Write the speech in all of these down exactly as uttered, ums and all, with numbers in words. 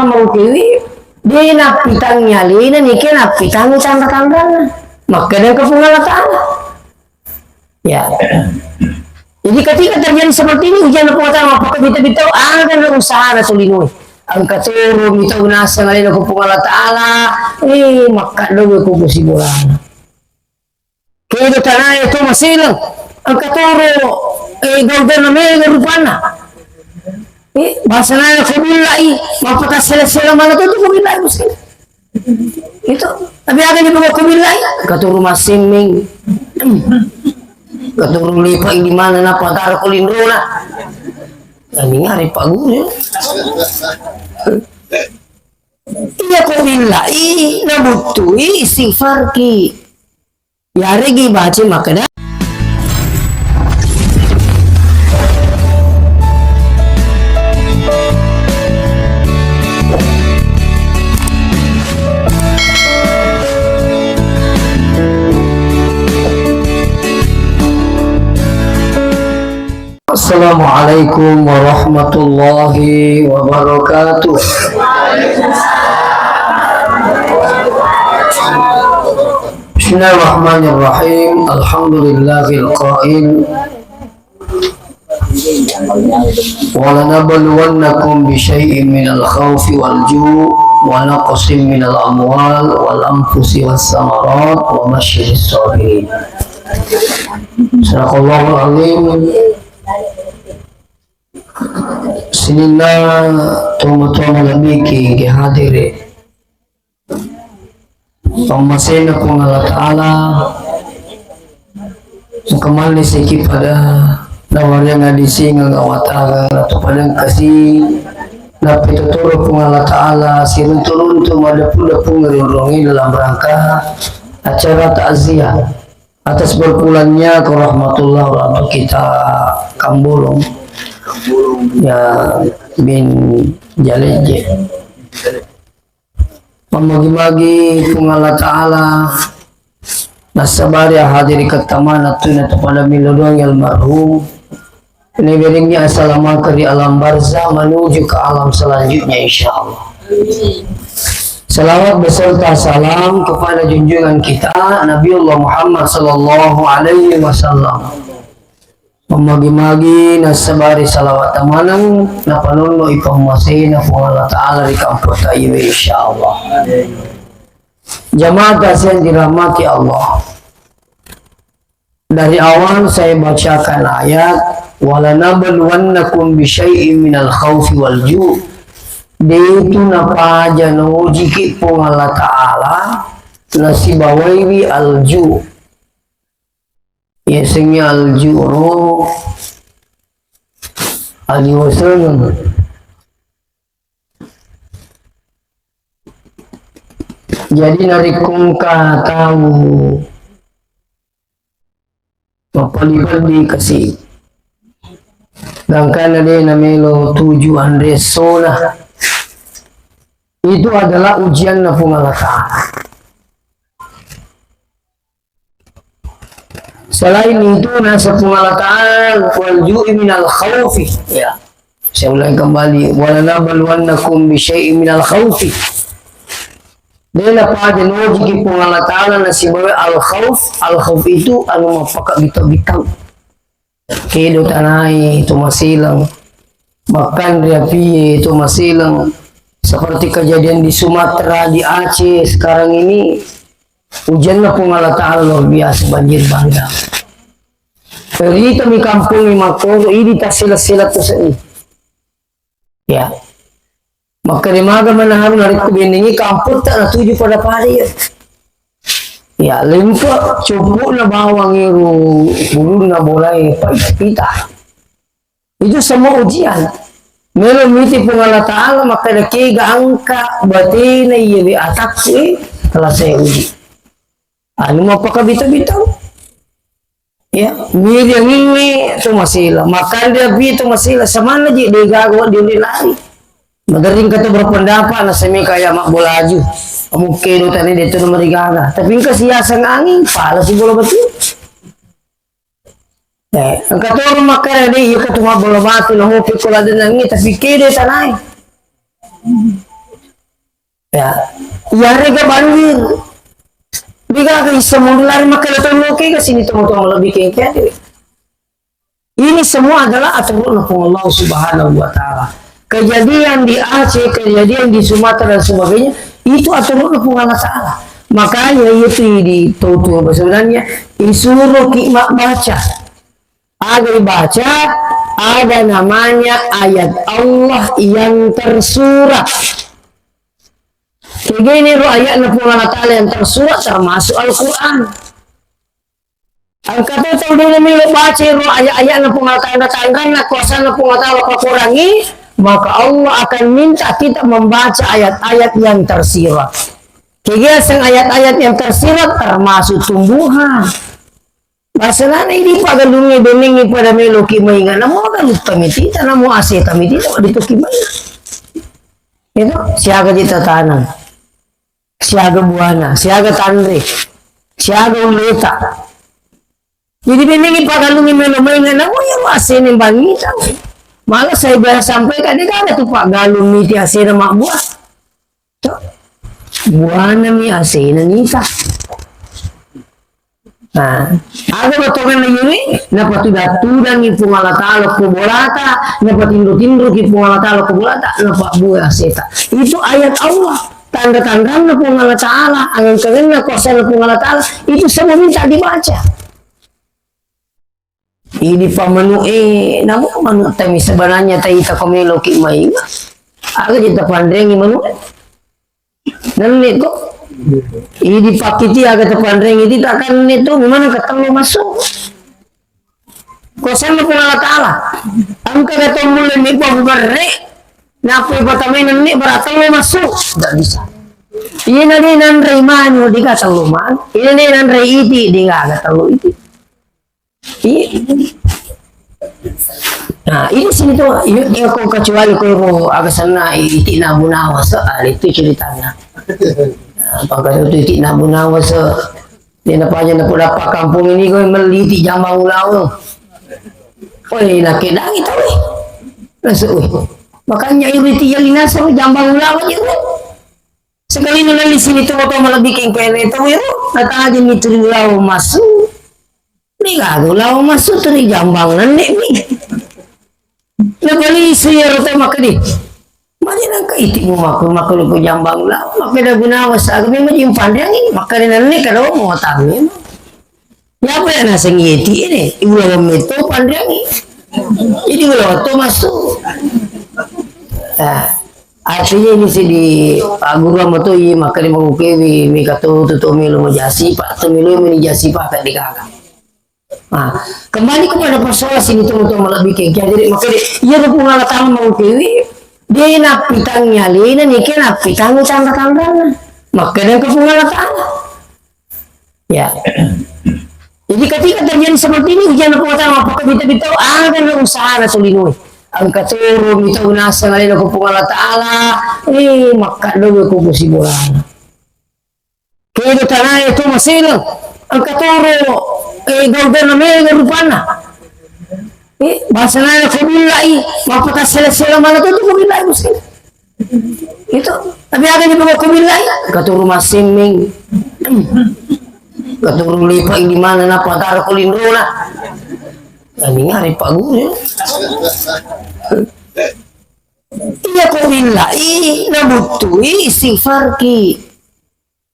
mangkewi, de nappitangngi alena, nike nappitangngi tanra-tanranna. Makkeda engka Puang Allah Ta'ala. Ya. Jadi ketika terjadi seperti ini, ujian Puang Allah Ta'ala, maka bita-bita, ada usahana tolinoe. Engka toro mitau naseng alena ko Puang Allah Ta'ala, eh, makkaddoe ko bosi bolana. Kedo tanae to maseleng, engka toro, eh, gau-gauna mega rupanna. Eh, bahasa nana ko billai, mappakassela-sela mana to, to ko billai maseleng. Itu, tapi aga ni ko billai, engka toro massemmeng. Engka toro lepa di mana napatara ko linrona. Ini ngare Pak Guru. Iya ko billai, nabuttui istighfarki. Yaregi baca makkeda. Assalamualaikum warahmatullahi wabarakatuh. Bismillahirrahmanirrahim. Alhamdulillahil qail, "Walanabluwannakum bisyai'in minal khaufi wal ju' wa naqsin minal amwal wal anfusi was samarat wa basyiris sabirin." Sadaqallahul azim. Sininna tomatoa malebbi ki hadiri. Pammasena Puang Allah Ta'ala, engka malli siki pada nawariang adisingeng awatara, natu pada engkasi napituturu Puang Allah Ta'ala, siruntu-runtu madeppu-deppu ngerunrungi dalam rangka acara takziah atas berpulangnya ke rahmatullah orang tua kita Kambolong, ya, bin Jaleje. Mammagi-magi Puang Allah Ta'ala nassabari hadiri kettamana tuna tapada milodong almarhum. Ini beringi assalamualaikum di alam barzah menuju ke alam selanjutnya, insyaallah. Salawat beserta salam kepada junjungan kita Nabiullah Muhammad sallallahu alaihi wasallam. Memagi-magi nassabari salawat maneng napanonno ipammasena Puang Allah Ta'ala ri kampung Taiwe, insyaallah. Jamaah yang dirahmati Allah. Dari awal saya bacakan ayat, "Walanabluwannakum bisyai'in minal khaufi wal ju'." Detu napaja naujiki Puang Allah Ta'ala nasibawaiwi al-ju'. Yasengnge al-ju' ro aliwasengeng. Jadi narekko engka tau mappalli-palli kasi, gangkanna de namelo tuju anre essona, itu adalah ujianna Puang Allah Ta'ala. Selain itu, nasa Puang Allah Ta'ala, "Wal ju'i minal khaufi." Ya. Saya ulangi kembali, "Walanabluwannakum bisyai'in minal khaufi." Dena pada nojiki Puang Allah Ta'ala nasibawa al khauf. Al khauf itu anu mappaka bita-bitau. Kedo tanae to maseleng, makanre apie to maseleng, seperti kejadian di Sumatera, di Aceh sekarang ini, ujianna Puang Allah Ta'ala luar biasa, banjir bandang. Cerita mi kampung makkoro, idi tassela-sela to seddi. Ya. Makkeda maga manahang narekko bennengngi kamputta natuju pada-pada iya. Ya, lempe coppo'na bawang ero bulunna bolae pita-pita. Itu semua ujian. Melo miti Puang Allah Ta'ala makkeda kega engka batena iyawe atakku, eh, telah saya uji. Anu mappakabita-bitau. Ya, miriangingnge to masela, makanre api to masela, samanna je degaga wedding lari. Maderri engka to berpendapat nasami kaya mabbolaju. Mukke do tane de to marigaga. Tapi engka siaseng anging, pala si bola batu. Eh, engka to makkada de, iya ko to mabbola batu, nahopi ko ladenna anging, tapi kede tanae. Ya, iyarega banjir. Degaga isseng munri lari makkeda tollo kega sini tomatoa malebbi kengke. Ini semua adalah aturan Puang Allah Subhanahu wa Ta'ala. Kejadian di Aceh, kejadian di Sumatera dan sebagainya, itu aturan Puang Allah Ta'ala. Makanya itu di Toto sebenarnya disuruh ki baca. Ada dibaca, ada namanya ayat Allah yang tersurat. Kegene ro ayatna Puang Allah Ta'ala yang tersurat termasuk Al-Quran. Engka to tau dena melo baca ro ayat-ayatna Puang Allah Ta'ala, tanranna kuasana Puang Allah Ta'ala pakorangi, maka Allah akan minta kita membaca ayat-ayat yang tersirat. Kegiatan ayat-ayat yang tersirat termasuk tumbuhan. Basenana idi pagalungnge benengngi pada meloki mainga, namo galutta mitita, namo aseta mitita, wadituki mainga. Itu siaga jita tanang. Siaga buana, siaga tanre, siaga uleta. Jadi benengngi pagalungnge melo mainga, namo ya asene bangita. Malah saya biasa sampaikan, degaga tu pagalung miti asena mabbua. Buanami asena nita. Nah, aga batonganna iyewe? Napatuda-tudangi Puang Allah Ta'ala ko bolata, napatinro-tinroki Puang Allah Ta'ala ko bolata, napabbue aseta. Itu ayat Allah. Tanra-tanranna Puang Allah Ta'ala, angeng-kangenna kuasana Puang Allah Ta'ala, itu semua minta dibaca. Idi pa manu'e, namo manu'ta mi sebenarnya taita ko meloki mainga. Aga je tapanrengi manu'e. Nanne to. Idi pakkiti aga tapanrengi ti takanne to, memang katello masuk. Ko senna Puang Allah Ta'ala. Engka ga to mulle mi buah berre. Nappa ipatamai nanne bara tello masuk. Tidak bisa. Ina de nanrei manu, dega tello manu. Ina de nanrei iti, dega aga tello iti. Iya. Nah, ini sini tuh, iya, iya, kok kecuali kok, kok agak sana iti Nabu Nawas, ah, itu ceritanya. Nah, pangkat itu iti Nabu Nawas, dia napa aja, napa dapat kampung ini kok meli iti jambang ulaweng. Woi, laki lagi tahu, eh. Langsung, woi. Makanya iri iti yang nasa jambang ulaweng aja, woi. Sekali nalali sini tuh, kok malah bikin kene itu, ya. Kata aja itu ulaweng masuk. Ni gaga ulaweng massu tu ri jambang nenne'mi. Napalisu iyaro tau makkeda, "Magi nengka iti mumakku, makku luku jambang ulaweng, makkeda gunawa saga memang jimpanreangi, makkeda nenne' kada mau tammi." Yapa ya naseng iti ini, ulaweng metto panreangi. Jadi ulaweng to massu. Nah, artinya ini sih di, ah, guru amo to iya makkeda mangukewi, mika to tu to melo majasi, Pak, to melo meni jasi, Pak, kan dikaka. Nah, kembali kepada persoalan sini, teman-teman, lebih ke, jadi makkeda, iya, Puang Allah Ta'ala mau dewi, dia napitangi alena, nike napitangi tanda-tandana. Makkeda ke Puang Allah Ta'ala. Ya. Jadi ketika terjadi seperti ini, ujian Puang Allah Ta'ala, maka kita, kita, ada usaha na tulinui. Engka toro mita unaseng alena ko Puang Allah Ta'ala, eh, makka doge ko bosi bolana. Kedo tanae to maseleng, engka toro, eh, gau-gauna mega rupanna. Eh, bahasa nana ko billai, mappatassele-sele mana to ko billai maseleng. Itu, tapi aga ni ko billai, engka toro massemmeng. Engka toro lepa di mana nappa taro ko linrona. Ini ngare Pak Guru. Iya ko billai, nabuttui istighfarki.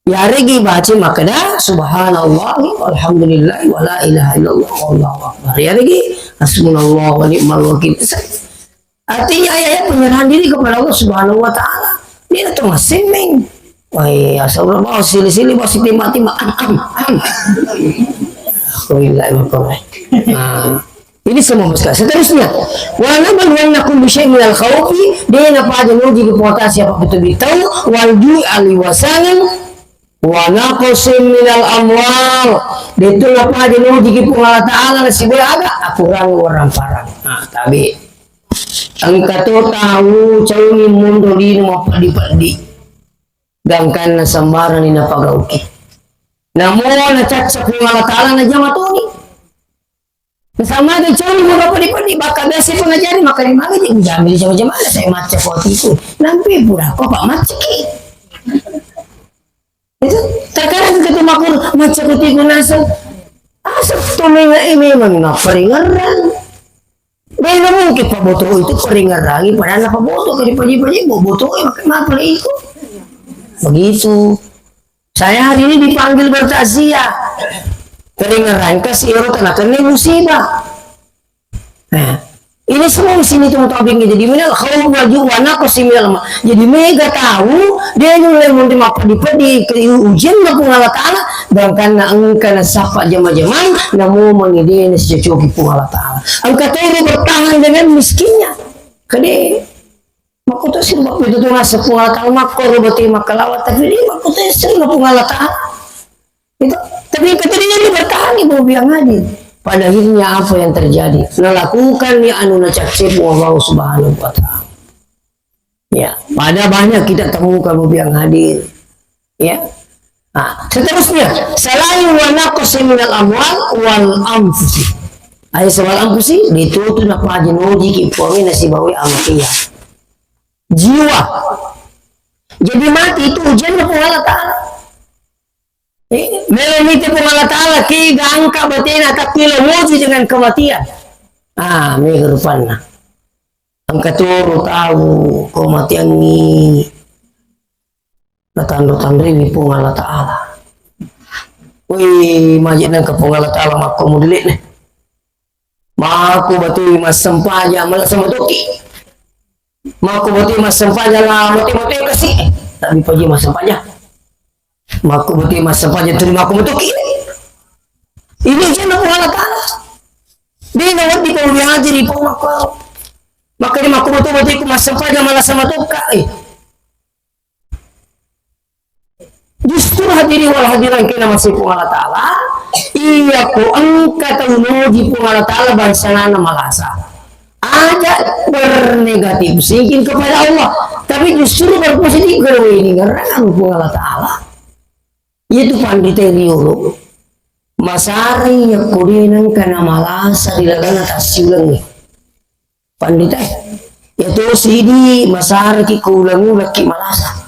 Yaregi baca makkeda, "Subhanallah, walhamdulillah, wala ilaha illallah, wallahu akbar." Yaregi, "Hasbunallah wa ni'mal wakil." Artinya, ayat-ayat penyerahan diri kepada Allah Subhanahu wa Ta'ala. Dia itu masih meng. Wah, iya, astagfirullah, sili-sili, masih timba-timba. Am, am, am. Alhamdulillah, wa qala. Nah, ini semua, Mas. Seterusnya, "Wa nabluwannakum bisyai'in minal khawfi", dia napa aja nuji di kuota siapa betul tahu, "wal ju'i aliwasangan, wa naqsin minal amwal." Dia itu napa aja nuji di Puang Allah Ta'ala, nasi boleh ada, akurangi orang parang. Nah, tabi. Engka to tau cauni monro lino mappeddi-peddi. Gangkanna sembarang ni napagauki. Namo nacacca Puang Allah Ta'ala najama toni. Nasamaga cauni monro peddi-peddi, bakka biasa pengajari, maka ni maga je ujami di jama-jamana, saya macca ko atiku. Nampi pura ko, Pak, maccaki. Itu terkadang kita makur, macca kutiku naseng, asa tu menga e memang napparingerang. Beno mungkin paboto itu paringerangi, padahal apa boto ke dipaji-paji, boto e maka mapale itu. Begitu. Saya hari ini dipanggil bertakziah. Paringerangi kasi ero tanakenna musibah. Nah, ini semua di sini tuh topiknya. Jadi minal khawf wal ju' wa naqsi minal ma-, jadi mega tahu dia nulai mundi mappedi-pedi ke ujian na Puang Allah Ta'ala, sedangkan na engka na sapa jama-jamang, namo mangidena sicocoki Puang Allah Ta'ala. Engka toro bertahan dengan miskinnya. Kade, makkuto sih, waktu itu tuh ngasih Puang Allah Ta'ala, makkoro boti makkalawa, tapi dia makkuto sih, Puang Allah Ta'ala. Itu, tapi ketika dia bertahan, ibu biang hadir. Pada akhirnya apa yang terjadi? Melakukan ya anu nacaksepu Allah Subhanahu wa Ta'ala. Ya, pada banyak kita temukan, ibu biang hadir. Ya. Nah, seterusnya, selain wa naqsi minal amwal wal anfusi. Ayat wal anfusi, ditutu napaji noji ki puangi nasibawi amatia. Jiwa. Jadi mati itu ujian dari Allah Ta'ala. Eh, melo mite Puang Allah Ta'ala, ki gangka batena, tapi lo muji dengan kematian. Ah, mega rupanna. Engka toro tau ko matiangngi natanro-tanroiwi Puang Allah Ta'ala. Wih, maji nengka Puang Allah Ta'ala makko mudilik ne. Makko batui massempajang mala sama toki. Makko batui massempajang la mati-mati kasi. Tapi paji massempajang. Makko batui massempajang tuli makko matoki. Ini ujian Puang Allah Ta'ala. Dia na waddi kau diajari pau makko. Maka di makko batui-batui ku massempajang mala sama toka. Eh. Justru hadirin wal hadirat kena masih Puang Allah Ta'ala, iya ko engka tau noji Puang Allah Ta'ala bangsanana malasa. Aja bernegatif thinking kepada Allah, tapi justru berpositif kalau ini ngerang Puang Allah Ta'ala. Itu pandita riolo. Masari yakko de nengka na malasa di lalana tassiulengi. Pandita, ya to sidi masaraki ko ulang-ulakki malasa.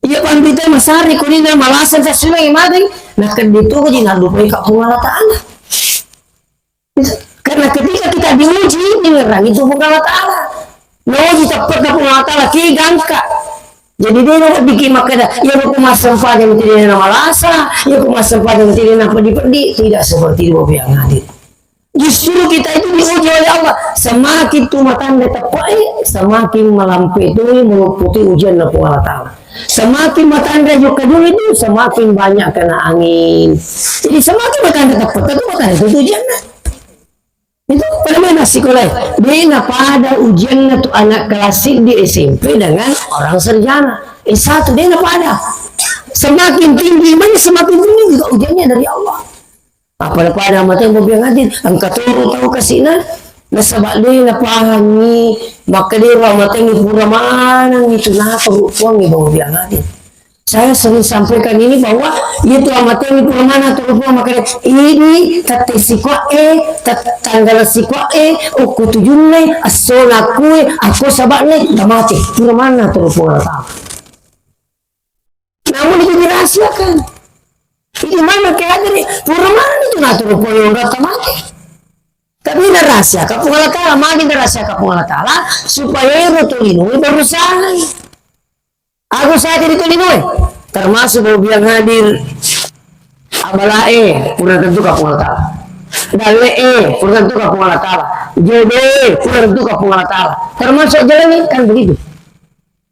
Iya, pandita masari ko dina malasa sassulang mate, nakedde to ko dina lupai ka Puang Allah Ta'ala. Karena ketika kita diuji, ini ngerangi tu Puang Allah Ta'ala. Nauji teppek ka Puang Allah Ta'ala, ki gangka. Jadi dia nak bikin makanya, ya aku masempajang tidak na malasa, ya aku masempajang tidak na pedi-pedi, tidak seperti itu yang hadir. Justru kita itu diuji oleh Allah. Semakin tu matanda tepai, semakin malampe tu menuputi ujian dari Allah Ta'ala. Semakin matanda juga dulu itu, semakin banyak kena angin. Jadi semakin matanda tepai, itu matanda itu ujian. Itu pada mana sekolah? Dia pada ujian tu anak kelas di S M P dengan orang sarjana. S satu dia pada. Semakin tinggi mana, semakin tinggi juga ujiannya dari Allah. Apa pada mata yang bilang hati, engka toro tau kasina, nasaba de napahangi, maka de mata yang pura manang itu napa rupuang yang bilang hati. Saya sering sampaikan ini bahwa itu mata yang pura manang tu rupuang maka de, ini tette sikua e, tet-, tanggal sikua e, uku tujunne, asona kue, aku sabakne, tamate, pura manang tu rupuang Allah Ta'ala. Namun itu dirahasiakan. Jadi mana keadaan ini? Pura mana itu ngatur pun orang mati. Tapi ini rahasia, kapung Allah Ta'ala, makin rahasia kapung Allah Ta'ala, supaya ero tu lino berusaha. Aku saya jadi tu lino, termasuk bau biang hadir. Abala e, pura tentu kapung Allah Ta'ala. Dalle e, pura tentu kapung Allah Ta'ala. Jodoh e, pura tentu kapung Allah Ta'ala. Termasuk jalan ini kan begitu.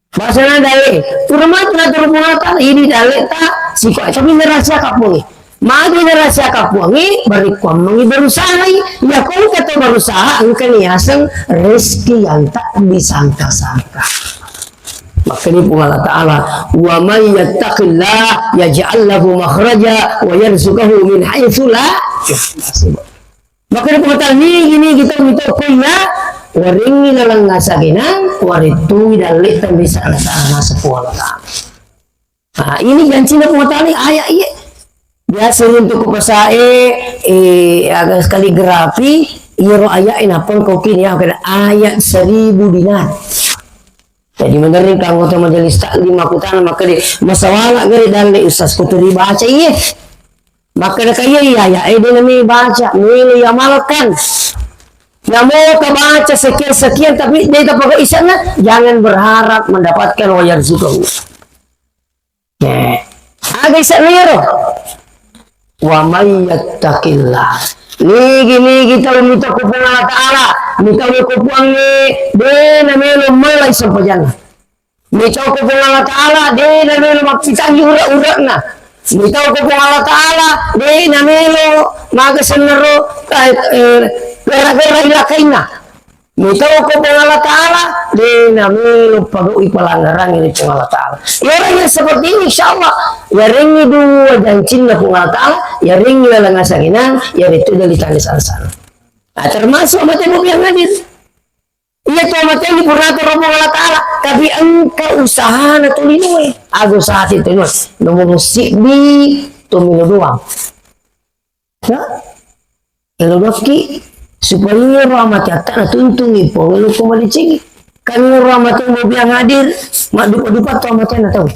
Bahasana dalle, pura matu natur Puang Allah Ta'ala, ini dalle ta, siko, tapi ini rahasia kapung. Magi ini rahasia kapung, beri kuammengi berusaha, ya kau kata berusaha, engka ni aseng rezeki yang tak disangka-sangka. Makanya Puang Allah Ta'ala, "Wa may yattaqillah yaj'al lahu makhraja wa yarzuqhu min haitsu la yahtasib." Maka di pengetahuan ni, ini kita minta kuya, waringi laleng nasa genang, waritui dalle tembisa nasa, nasa Puang Allah Ta'ala. Nah, ini janji na Puang Allah Ta'ala, ayat iya. Biasa untuk kupasae, eh, agak sekali gerapi, iyaro ayat ini apa kau kini ya, kena ayat seribu dinar. Jadi menerring anggota majelis taklim, makkutana makkeda, "Masawala gare dalle Ustaz, ko tuli baca iye?" Makkeda ka iya, iya, iya, eh, de name baca, melo iamalkan. Namo ka baca sekian-sekian, tapi de tapagau isenna, jangan berharap mendapatkan wa yarzuqahu. Eh, aga isenna iyaro? Wa may yattaqillah. Nigi-nigi tau mitau ko Puang Allah Ta'ala, mitau ko Puangnge, de namelo mellai sempajanna. Mitau ko Puang Allah Ta'ala, de namelo mappitangi ura-urana. Mitau ko Puang Allah Ta'ala, de namelo maga sennaro, eh, eh, gara-gara ilakainna. Mitau ko Puang Allah Ta'ala, de namelo pagau'i pelanggaran ri Puang Allah Ta'ala. Ya, orang yang seperti ini, insya Allah, yarengngi dua jancinna Puang Allah Ta'ala, yarengngi laleng asangenang, yaritu dari tali sana-sana. Nah, termasuk mate mobil yang hadir. Iya, tu mate ini purna tu Puang Allah Ta'ala, tapi engka usahana tu linoe. Aga usaha tu linoe. Nomor sibbi, tu milo doang. Ya? Elo dokki supaya ro amate atta natuntungi Puang, elo ko madecengi. Kan ro amate mobil yang hadir, maddupa-dupa tu amate na tau.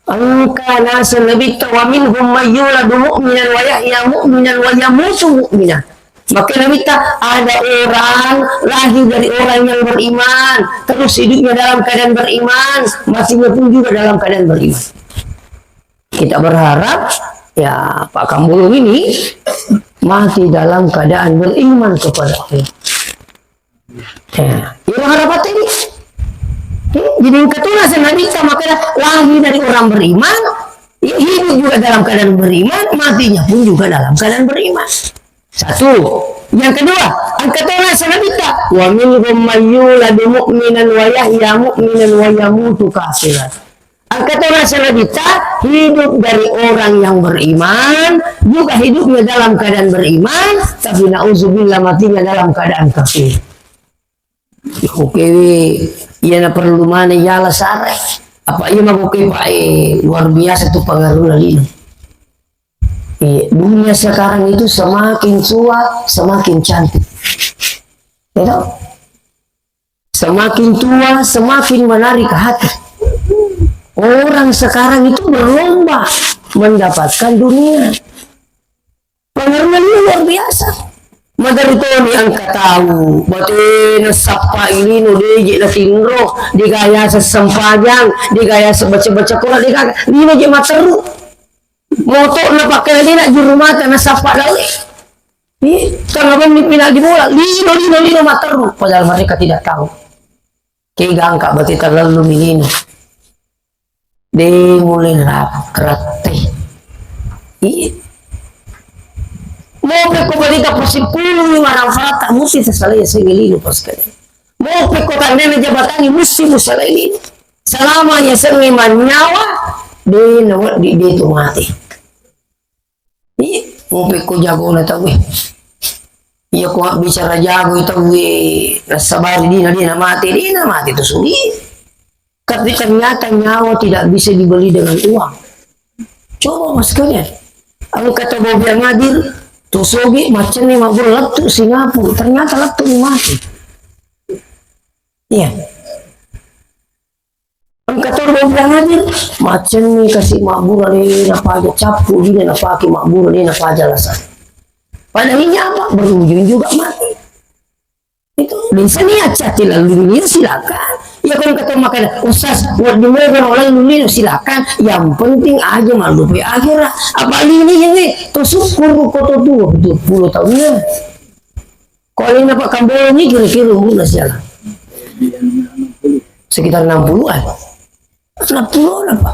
Engka naseng Nabitta, "Wa minhum may yuladu mu'minan wa yahya mu'minan wa yamutu mu'minan." Maka Nabitta, ada orang lahir dari orang yang beriman, terus hidupnya dalam keadaan beriman, matinya pun juga dalam keadaan beriman. Kita berharap, ya, Pak Kambolong ini mati dalam keadaan beriman kepada Allah. Ya, itu harapan tadi. Ya, jadi engka tu naseng Nabitta, maka lahir dari orang beriman, ya, hidup juga dalam keadaan beriman, matinya pun juga dalam keadaan beriman. Satu. Yang kedua, engka tu naseng Nabitta, "Wa minhum may yuladu mu'minan wa yahya mu'minan wa yamutu kafiran." Engka tu naseng Nabitta, hidup dari orang yang beriman, juga hidupnya dalam keadaan beriman, tapi nauzubillah matinya dalam keadaan kafir. Oke, iya na perlu mana yala sare. Apa iya mah oke, Pak, eh, luar biasa tu pengaruhnya lino. Iya, dunia sekarang itu semakin tua, semakin cantik. Ya toh? Semakin tua, semakin menarik hati. Orang sekarang itu berlomba mendapatkan dunia. Pengaruhnya ini luar biasa. Maderri toni engka tau, batena sappa ilino, deje na tinro, digaya sesempajang, digaya sebaca-baca Quran, digaya, lino je matteru. Moto'na pakkalenna juru mata nasappa dalle. Ih, tengah benni pinal di bola, lino, lino, lino matteru. Padahal mereka tidak tahu. Kega angka bate talellumi lino. De mulai rap-, rette. Iya. Mau pekko balita pasipulung ni marang farata, musti tasalai sengi lino pas kali. Mau pekko tandena jabatangi, musti musalai lino. Selama yasengnge manyawa, de nawedding de tu mate. Iya, mau pekko jagona tauwe. Iya, ko bicara jago tauwe, nasabari dina, dina mate, dina mate tu suli. Tapi ternyata nyawa tidak bisa dibeli dengan uang. Coba, Mas, kalian. Engka tau bau biang hadir, tu sogi, macenni mabbura lettu Singapura. Ternyata lettu mate. Iya. Engka tau bau biang hadir, macenni kasi mabbura, de napaja cappu, de napake mabbura, de napaja lasa. Padahal ini apa? Berujung juga mati. Itu, bisa niat catti lalu dunia, silakan. Ya, kalau kata makanya, "Ustaz, buat di mobil orang lain dulu, silakan. Yang penting aja malupai akhirat." Apa ini, ini? Tuh syukur, kau tuh, tuh, tuh, puluh tahunnya. Ko alena Pak Kambolong ni kira-kira umurna siaga? Sekitar enam puluhan. Enam puluhan apa?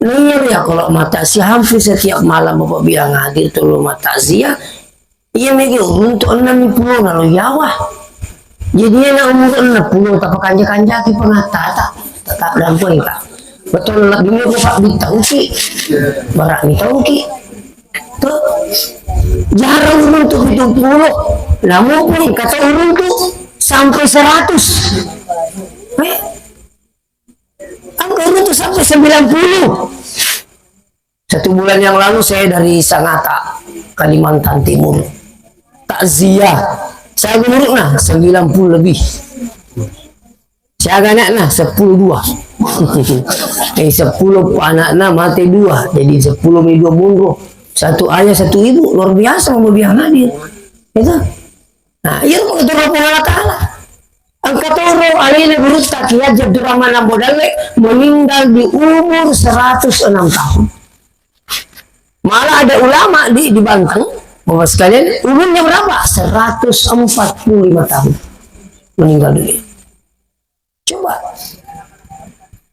Nengeri ya kalau mata si hampir setiap malam Bapak bilang hadir tu lo mata sia. Iya mege uruntu enam puluh na lo yawa. Jadi ena umur enam puluh tapi kanja-kanjaki pengatata. Tetap dampeng, Pak. Betul lebih ko Pak bitauki. Barak bitauki. Tuh, jarang uruntu pitung puluh. Namun pun kata uruntu sampai seratus. Eh? Angka uruntu sampai sembilan puluh. Satu bulan yang lalu saya dari Sangatta, Kalimantan Timur. Takziah. Saya umurnya sembilan puluh lebih. Jaga anakna, seppulo dua. Eh, seppulo anakna mate dua, jadi seppulo mi dua monro. Satu ayah, satu ibu, luar biasa pembagian hadir. Itu. Nah, iya, Puang Allah Ta'ala. Engka toro alena gurutta Kiai Haji Abdurrahman Ambo Dalle meninggal di umur seratus enam tahun. Malah ada ulama di, di Bangkang, Bapak sekalian, umurnya berapa? Seratus empat puluh lima tahun meninggal dunia. Coba.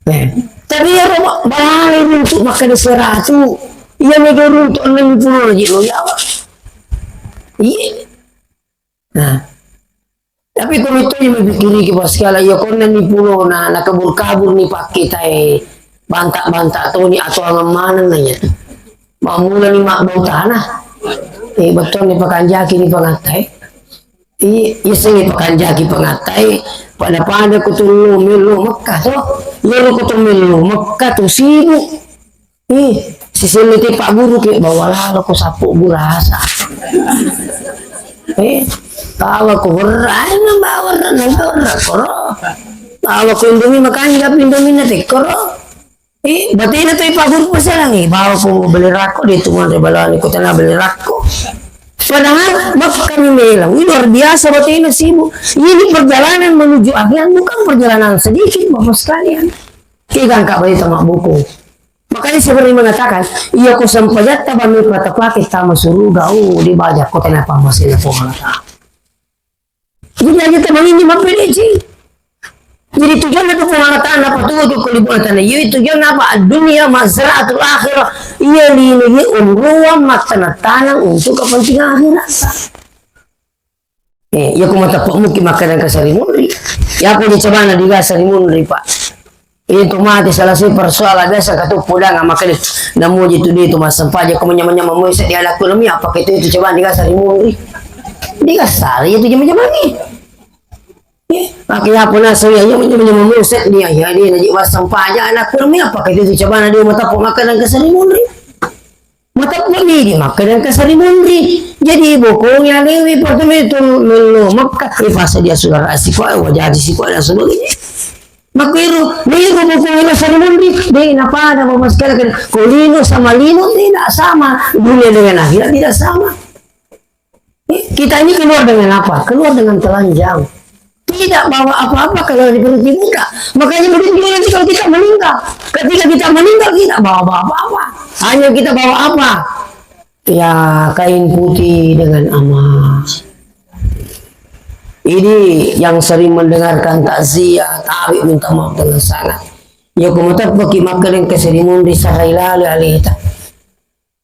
Eh, tapi ya, Roma, balik untuk makan seratu. Iya, mega untuk enam puluh aja lo, ya, Pak. Iya. Nah, tapi ko metto je mipikiriki, Pak, sekali, iya, konna ni pulo na, na kabur-kabur ni pakke tae, bantak-bantak toni atau angan maneng aja tu. Mamula ni mabbau tanah. Eh, betul ni pakanjaki ni pangatai. Iya, iya, sengi pakanjaki pangatai, pada-pada ko tu lo melo Mekah to. Iya, ko tu melo Mekah tu sibuk. Ih, siselle te Pak Guru ke bawa lalo ko sapu gurasa. Eh, bawa ko werra, ayo nambah werra, nambah werra koro. Bawa ko Indomie, makanja Indomie na te koro. Eh, batena to Pak Guru pasalangi, bawa ko beli rako de tu manre balani ko tana beli rako. Padahal makkami melang, ini luar biasa batena sibuk. Ini perjalanan menuju akhirat bukan perjalanan sedikit, Bapak sekalian. Kegangka bali tama buku. Makanya saya pernah mengatakan, iya ko sempajatta bami patapake tama suruga, oh, di baja kota napa masih na Puang Allah Ta'ala. Jadi aja teman ini mampir eci. Jadi tujuan itu Puang Allah Ta'ala apa tuh ke kulit Puang Allah Ta'ala. Iya tujuan apa? Dunia mazraatul akhirah. Iya lino iya umruan mata tanang untuk kepentingan akhirat. Eh, iya ko mateppe'muki makkeda engka sarimunri. Iya ko dicabana diga sarimunri, Pak. Itu mate salah satu persoalan biasa katu podang makkeda namuji tu de tu massempajang ko manyamang-nyamang moi seddi anakku nami apa ke tu itu cobana diga sarimunri. Diga sari itu jama-jamangi. Eh, pakai apa nasa iya manyamang-nyamang moi seddi iya de naji massempajang anakku nami apa ke tu itu cobana dia mateppe' makkeda engka sarimunri. Mateppe'mi di Makkeda engka sarimunri. Jadi bokongi alewe pertama itu mello Makkah, eh, fase dia saudara asiko, eh, wajaji siko dan sebagainya. Makkero, nero bokongi lo sarimunri, de napada Bapak sekalian, ko lino sama lino tidak sama, dunia dengan akhirat tidak sama. Eh, kita ini keluar dengan apa? Keluar dengan telanjang. Tidak bawa apa-apa kalau di perut ibu kita. Makanya begitu juga nanti kalau kita meninggal. Ketika kita meninggal, tidak bawa-bawa apa-apa. Hanya kita bawa apa? Ya, kain putih dengan amal. Ini yang sering mendengarkan takziah, tabe minta maaf dengan sangat. Ya, ko mateppe'ki makkeda engka sarimunri sarai lale aleta.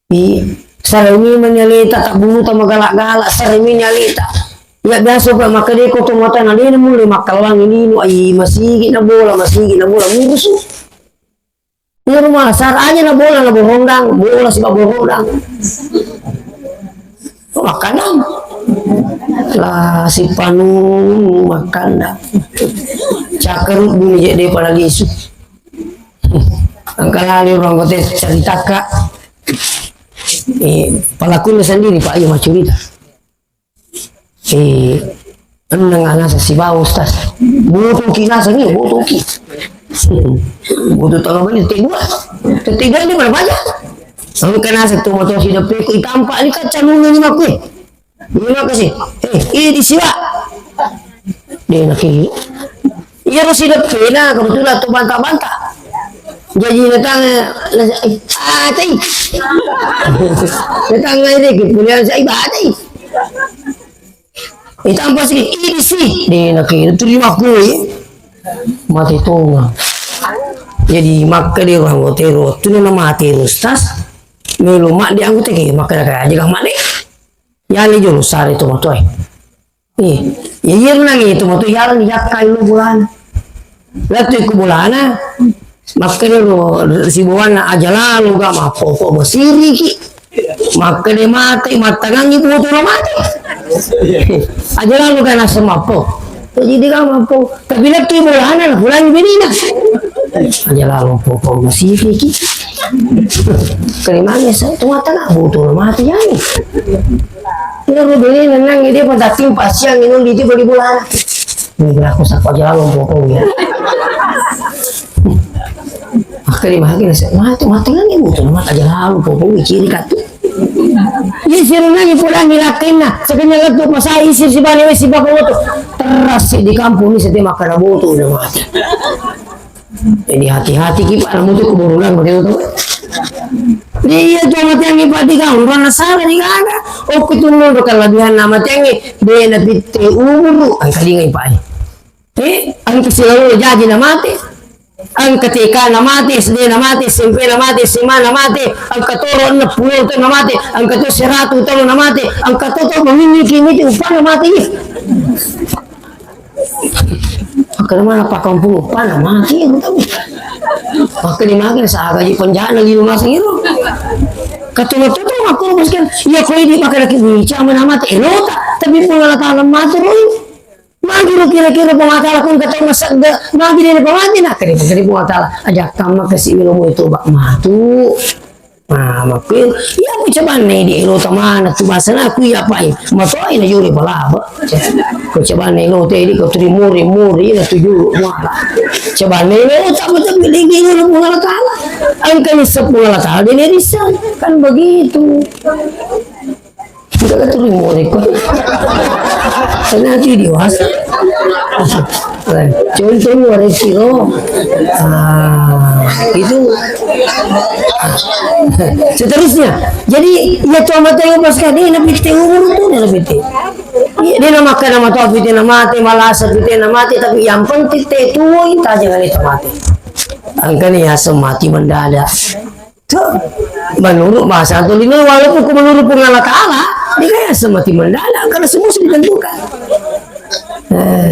Iya. Saremi mani aleta, tabbuluta magala-gala, saremi ni aleta. Iya biasa pa makkeda ko to mata na dena mulle makkallangi lino, ai masigi na bola, masigi na bola, murusu. Iya rumah sar aja na bola, na borondang, bola siba borondang. Makkandang. Lah, sipanu makkandang. Cakkaruddu ni je de pada lisu. Engka lali orang kote caritaka. Eh, pelakunya sendiri, Pak, iya maccurita. Eh, enneng anasa sibawa Ustaz. Butuhki naseng iya, butuhki. Butuh tengah menit, tette dua. Tette dua ni mana banyak? Engka naseng tu motor si depe ko itampa ni kaca nunga ni makku. Terima kasih. Eh, ini siwa. Dia nak ini. Iya ro sideppena kebetulan tu banta-banta. Jadi datang, eh, ah, tai. Datang aja deh, kemudian saya batai. Itampa sih, ini sih. Dia nak ini terima kue. Mati tonga. Jadi makkeda orang hotel waktu ni mati Ustaz. Melo mak di anggota ke makkeda aja kang mak deh. Yali jolo sare tomatoe. Eh, ya iya nangi tomatoe yala ni jakkai lo bolana. Lattu ku bolana. Makkeda lo sibawanna aja lalo ga mappo ko masiriki. Makkeda mate mattangangi boto lo mate. Aja lalo ga naseng mappo. Jadi dia ga mappo. Tapi lattu bolana na pulang benina. Aja lalo mappo ko masiriki. Kelimanya sa tumatanga boto lo mate yani. Iyaro bene nennang dia pada tim pasiang inung di tiba di bolana. Ini berlaku sapa aja lalu pokoknya. Makanya makanya saya mati mati lagi butuh nama aja lalu pokoknya ciri katu. Iya sirunangi pulangi lakenna sebenarnya lettu masai isir si bani wesi bako woto terasi di kampung ini setiap makan boto udah mati. Jadi hati-hati ki Pak, namu tu kuburunan begitu tu. Iya tu matiangi Pak di kau, orang nasara di kana. Oh kutu mundur kelebihan nama tiangi, dia nabi te umur, angkalingai Pak. Eh, angka silalu jaji na mate. Angka T K na mate, S D na mate, S M P na mate, S M A na mate, angka toro enam puluh tu na mate, angka tu seratus tu na mate, angka tu tu mengini kini tu upah na mate. Maka mana pakampung upah na mate, aku tahu. Maka di mana saya gaji penjana di rumah sendiri. Kata waktu tu aku teruskan, ya kau ini pakai lagi ni, cuma na mate, elota, tapi pun Allah Taala mate, Roy. Magi ro kira-kira Puang Allah Taala kun kata masegga, magi dena pamati na kare kare Puang Allah Taala. Aja kamma kasi melo moe toba matu. Nah, makku iya ku cabanne di elo tamana tu bahasa na ku iya pai. Matoi na jure palaba. Ku cabanne elo te di ko turi muri muri na tuju muala. Cabanne elo tak betul lagi elo Puang Allah Taala. Angkanya sepuluh Allah Taala dia risa kan begitu. Kita kan tuli murid kok. Karena itu dewasa. Contoh murid siro. Ah, itu. Seterusnya. Jadi, ya tuh mata yang pas kali nabi te umur tuh nabi te. Iya, dia nama kana mata pite na mate, malasa pite na mate, tapi yang penting te tuo itu aja kali te mate. Angkanya ya semati mendadak. Tuh, menurut bahasa Antonino, walaupun ku menurut Puang Allah Taala, dia kayak semati mendadak karena semua sudah ditentukan. Eh,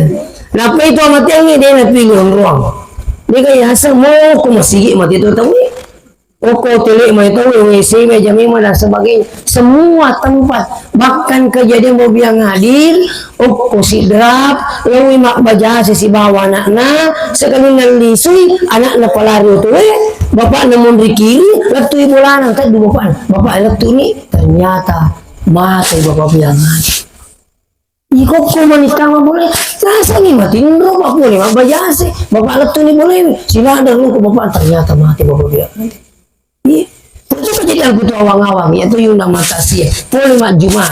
napa itu amat yang ini dia pilih ruang. Dia kayak semua ku masigi mati itu tahu. Oko tele mai tahu W C meja memang dan sebagainya. Semua tempat bahkan kejadian bobiang hadir. Okko sidrap, laowi mabbajase sibawa ana'na, sekali nallisui ana'na palari otoe, bapakna monri kiri, lettui bolana, teddu bapakna, bapak lettuni, ternyata mate bapak biang. Ikokko manikama boleh, rasangi matinro, pak boleh mabbajase, bapak lettuni boleh, silada ruko bapak, ternyata mate bapak biang. Iya. Terus kejadian kutu awang-awang, ya tu yunda matasia. Pole majjuma.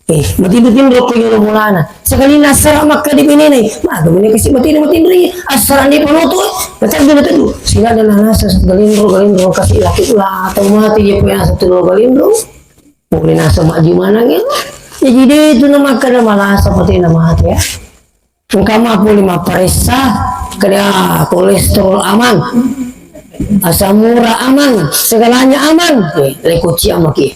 Eh, matinro-tinro ko yolo bolana. Sekali nasara makka di benene. Maka mene kasi matinro-matinro iya. Asara ne panoto. Betul betul tu. Sila ada nasa galindro galindro kasi laki lah. Atau mati dia punya satu dua galindro. Pole nasa majjuma nangin. Jadi dia itu nama kada malasa pati nama hati ya. Engka mapuli mapparessa, keda kolesterol aman, asam urat aman, segalanya aman. Eh, leko ciamaki.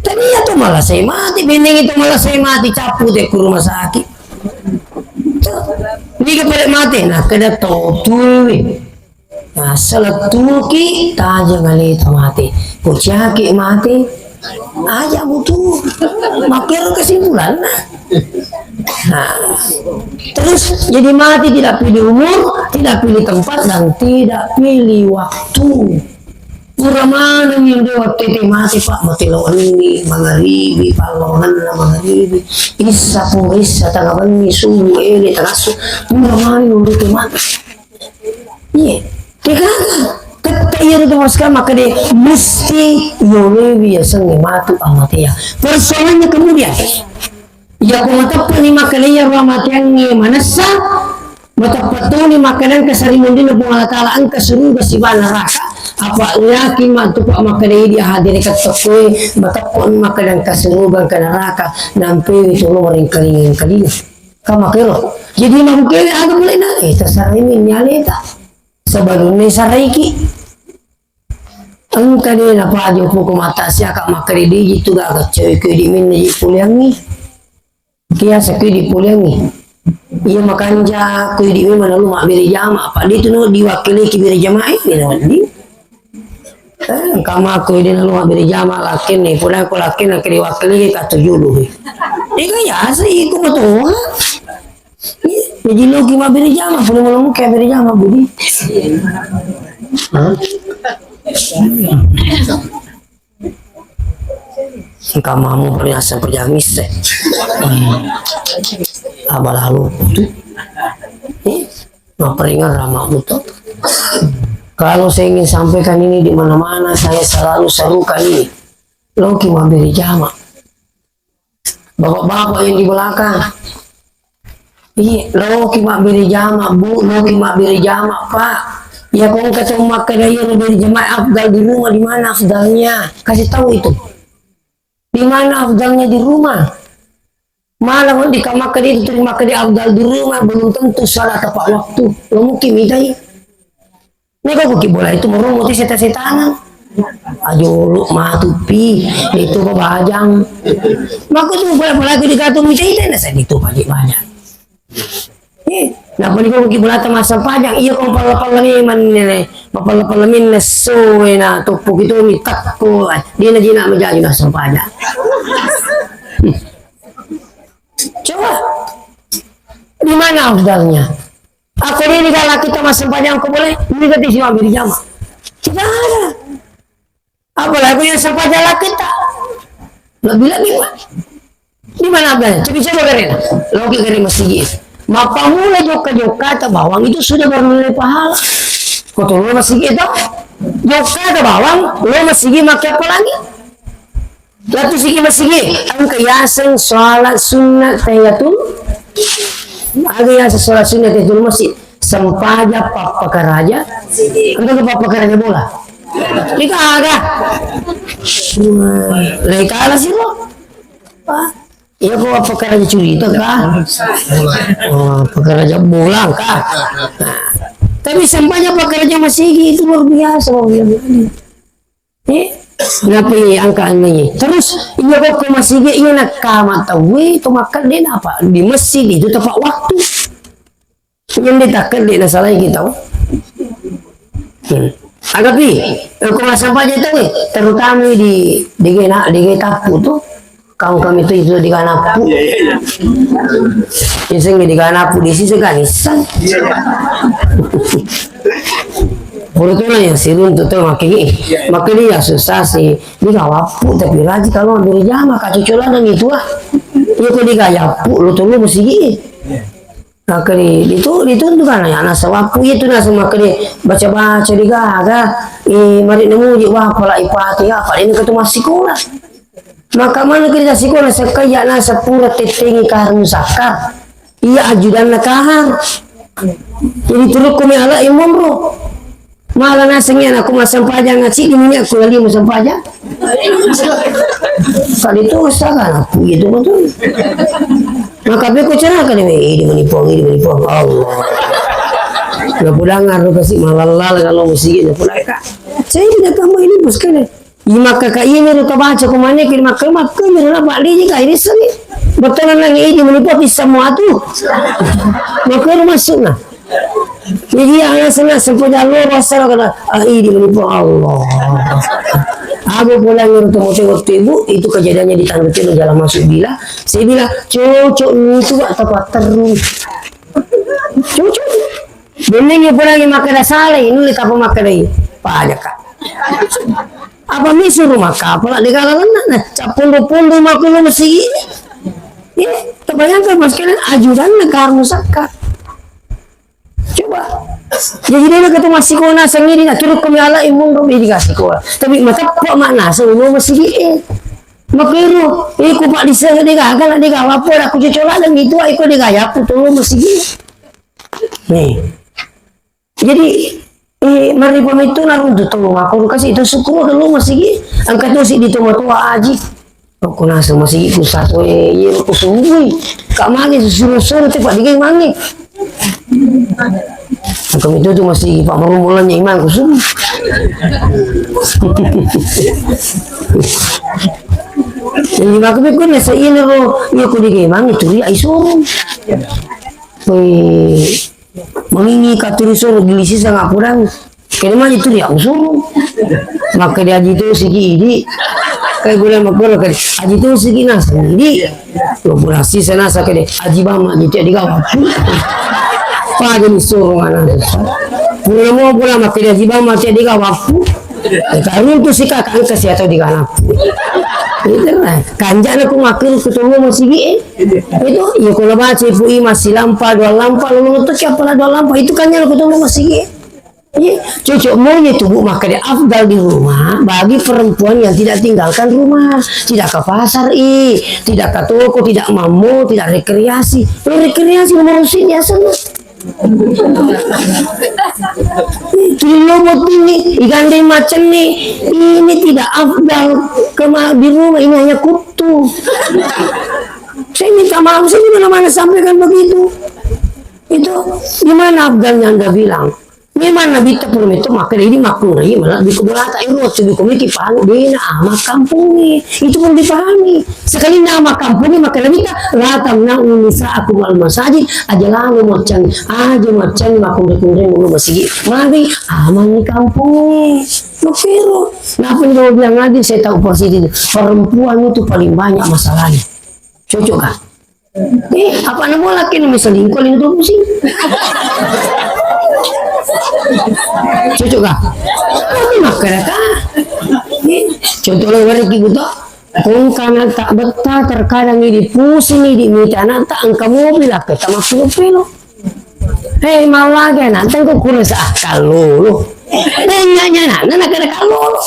Tania tu malasai mati, benneng itu malasai mati, cappu te ku rumah sakit. Niga pale mate, nah keda tau tui. Nah, selettuki tajeng aleta mate. Kociaki mate, aja butuh. Makkero kesimpulanna. Nah, terus jadi mati tidak pilih umur, tidak pilih tempat, dan tidak pilih waktu. Pura maneng yang waktu itu mati, Pak, mati lawan ini, mangaribi, Pak, lawan mangaribi, isa, pura isa, tengah benni, subuh, ele, tengah su-, pura maneng yang waktu mati. Iya, degaga. Tette iyaro tu maska makkeda musti yoloiwi yasengnge matu amatea. Persoalannya kemudian, iya ko mateppe'ni makkeda iyaro amateangnge manessa, mateppe' toni makkeda engka sarimunrinna Puang Allah Taala, engka suruga sibawa neraka. Apa yakin matu Pak makkeda idi hadere kettokkoe, mateppe'ni makkeda engka suruga, engka neraka, nampewi tolo maringkalinga-kalinga. Ka makkero. Jadi mabukewe aga bolehna? Eh, terserah ini nyaleta. Sebelumnya saraiki. Engka de napaju puku mata siaka makkeda diji tu gaga cewek ko idi minna ji poleangngi. Kiasa ko idi poleangngi. Iya makanja ko idi memang lalu mabbere jama. Apa de tu no diwakkiliki bere jama ini na wedding. Eh, engka mako idi nalu mabbere jama lakkenna, pura ko lakkenna ke diwakkili ka tujulu. Ega yasa iko matoa. Iya, jadi loki mabbere jama, pura malomo ke mabbere jama budi. Hah? Engka mamu pernah sampai jam isse. Abalalu tu. Eh, maperingan rama buto. Kalau saya ingin sampaikan ini di mana-mana, saya selalu serukan ini. Loki mabbere jama. Bapak-bapak yang di belakang. Iya, loki mabbere jama, Bu, loki mabbere jama, Pak. Ya, kau kata makkeda iya bere jama afdal di rumah, di mana afdalnya? Kasih tahu itu. Di mana afdalnya di rumah? Malah di kamar itu terima ke di afdal di rumah, belum tentu salah tepat waktu. Lo mungkin minta iya. Niko ku ki bola itu merumu ti seta-setangan. Ajo lu matu pi, itu kok bajang. Mako tu bola-bola ku dikatu mita ita na sadi tu bajang. Eh, napa niko ku ki bola ta massempajang? Iya ko palla-palla ni man ni. Mapalla-palla min nesso na toppo kitu mi takko. Dia na jina majaju massempajang. Coba. Di mana afdalnya? Aku ini kalau kita massempajang ko boleh, ini kita sih ambil jama. Tidak ada. Apalagi yang sempajang laki tak. Lebih-lebih, Pak. Di mana afdalnya? Coba-coba karena. Loki kare masigi. Mapamula jokka-jokka ta bawang itu sudah bernilai pahala. Kau tahu masigi itu? Jokka ta bawang, lo masigi makai apa lagi? Latu sigi masigi, engka yaseng sholat sunnah tahiyatul. Aga yaseng sholat sunnah tahiyatul masjid. Sempaja pappakaraja. Engka ke pappakaraja bola. Ika aga. Lekala sih lo. Iya ko pappakaraja curita kah? Oh, pappakaraja bola kah? Nah, tapi sempaja pappakaraja masigi itu luar biasa, luar biasa. Eh, kenapa ini angka ini? Terus, iya kok ke masigi, iya nak kama tahu, eh, itu makan dia apa? Di masjid itu tepat waktu. Yang ditakan dia na salah kita. Hmm. Agapi, eh, kok nggak sampah aja tahu, eh? Terutama di, di gena, di getapu tuh. Kau kami tu itu diganapu. Iya, iya, iya. Iseng diganapu di sisi ganisan. Iya, iya. Pura tu na yang sirun tu tu makanya. Iya, iya. Makanya dia susah sih. Dia gak wapu tapi rajin kalau ambil jama kacau cola dan itu ah. Itu dia gak yapu lo tu lo mesti. Iya. Makanya itu, itu tu kan ya nasa wapu itu nasa makanya baca-baca di gaga. Eh, mari nemu di wapu lah ipati apa ini ketu masih sekolah. Maka mana kita sikola sekaya na sepura tettengi karung saka. Iya ajudanna kahar. Jadi turukku mi ala imonro. Mala nasengi anakku massempajang ngaci di minyak ku lali massempajang. Kali itu usaha anakku gitu betul. Maka beko ceraka di ini menipuang ini menipuang Allah. Nah pudangan ro kasi malallal kalau musik itu pulang kak. Saya tidak tambah ini bos kalian. Imakka ka iyami ro tabaca ko manne ki makka makka mi ro napa liji ka irissengi. Bettuanna nangi idi menipu pissa mua tu. Makka ro maksudna. Jadi ana senna sempo jallo rasa kada ah idi menipu Allah. Aku pulang ro temu waktu ibu itu kejadiannya di tangga jalan masuk bila. Saya bilang cocok itu pak tepat terus. Cocok. Benengngi pulangi makkeda salai, nulle tapa makkedai, pajakka. Apa mi suruh makkapala de gala lenna, nah, cappundu-pundu makkulo mesti ini. Iya, terbayangkan mas kalian ajudanna karung sakka. Coba. Jadi dia kata masih kau nasa ngidi, nah, turut kami ala imun robi dikasih kau. Tapi matappa makna seulo masih di eh. Makero, eh, ku pak disa de gaga, de gawa pora ku cocola dan itu, eh, ku de gaya putolo masih di. Nih. Jadi, eh, mari pamitu naruntu to, aku kasih itu syukur dulu masigi. Angkat tu si di tomatua aji. Aku nasa masigi ku satu, eh, iya ku sumbui. Kak magi suruh-suruh tepat digai mangi. Aku itu tu masigi pak marumulanya iman ku sumbui. Jadi aku pikir nasa ini ro, iya ku digai mangi tu ri ai suruh. Weh. Mangingi katuri soro gilisi sanga purang. Kene maju turi aku soro. Maka dia aji tu siki idi. Kai gula makboro kai. Aji tu siki nasa idi. Lo pura sisa nasa kene. Aji bama aji tiak digawa. Pagi ni soro ana. Pura mo pura maka dia aji bama tiak digawa. Karun tu sika kangka si atau digana. Itu kan. Kanjana ku makkiri ku tollo masigi e. Itu, iya, kalau baca ibu i masih lampa, dua lampa, lalu ngetuk ya, apalah dua lampa. Itu kanjana ku tollo masigi e. Iya, cocok maunya itu, Bu, makkeda afdal di rumah bagi perempuan yang tidak tinggalkan rumah, tidak ke pasar i, tidak ke toko, tidak mammo, tidak rekreasi. Kalau rekreasi nomor sini asal. Kilo botini, igandeng macam ni, ini tidak afdal kema di rumah, ini hanya kutu. Saya minta maaf, saya di mana-mana sampaikan begitu. Itu gimana afdalnya Anda bilang? Memang Nabitta pura metto makkeda idi makkunrai malebbi ko bolata, ero tu ko miki pahami dena ama kampungnge. Itu perlu dipahami. Sekali nama kampungnge makkeda Nabitta, "La tamna'u nisa'akum al masajid," aja lalo macang, aja macang makkunrai-kunrai mulu masigi. Magi amanni kampungnge. Makkero. Napa ni bilang lagi saya tahu posisi itu. Perempuan itu paling banyak masalahnya. Cocok kah? Eh, apa namo laki namo selingkuh lino tu pusing. Cocok kah? Apa makkeda kah? Eh, contoh lo warna ki buta. Kong kana tak betah terkadang ini pusing ini mita anak tak engka mobil lah kita masuk pelo. Hei, mau lagi anak tengko kurasa ah, kalau lo. Tanya anak, anak kada kalau lo.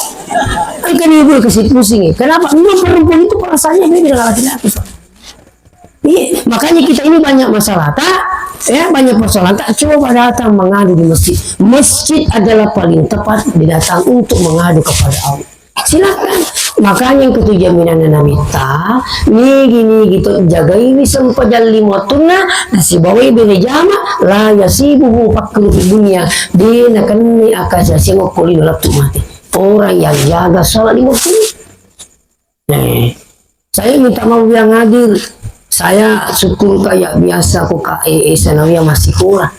Engka ni bulu kasih pusing. Kenapa? Memang perempuan itu perasaannya beda dengan laki-laki. Iya, makanya kita ini banyak masalah, tak? Ya, banyak persoalan, tak? Coba datang mengadu di masjid. Masjid adalah paling tepat didatang untuk mengadu kepada Allah. Silakan. Makanya yang ketujuh minanna Nabitta, nigi-nigi to jagaiwi sempajang lima wattunna, nasibawai bene jama, la yasibuhu fakru fi dunia, de nakenni akasiasiang okko lino lettu mati. Orang yang jaga sholat lima waktu. Eh, saya minta maaf yang hadir. Saya syukur kayak biasa kok Kak E E Sanawiyah masih kurang.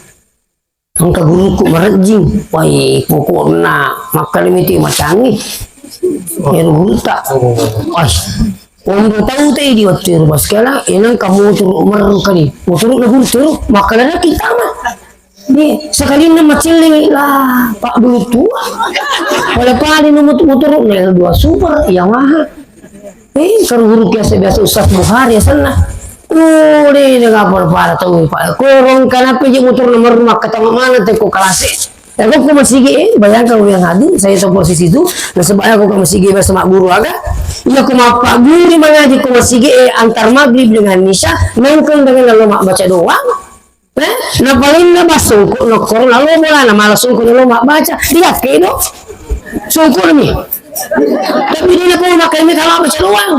Engka guruku marejjing. Wai, pokokna makkalemiti macangi. Ero gurutta. Wai, onro tau te di waktu itu pas kala, enang kamu turu merru kali. Motor na guru turu, makkala kita mah. Nih, sekalinna macellengi lah, Pak Dulu tua. Pada paling nomor motor L dua Super, Yamaha. Eh, karuhuru biasa-biasa Ustaz Bukhari asenna. Oh, de, de, kapal para tau, Pak. Korong kanapa je motor nomor rumah ketemu mana te ko kalase. Ya, ko, ko masigi, eh, bayangkan yang hadir, saya tahu posisi itu. Nasaba ko, ko masigi bersama guru aga. Ya, ko mappa guru mengaji ko masigi, eh, antar maghrib dengan isya, nongkrong dengan lalo mak baca doang. Eh, napalenna ba songko nokkoro lalo bolana mala songko lalo mabbaca. Iya kedo. Songko mi. Tapi dia nak makan ini kalau baca doang.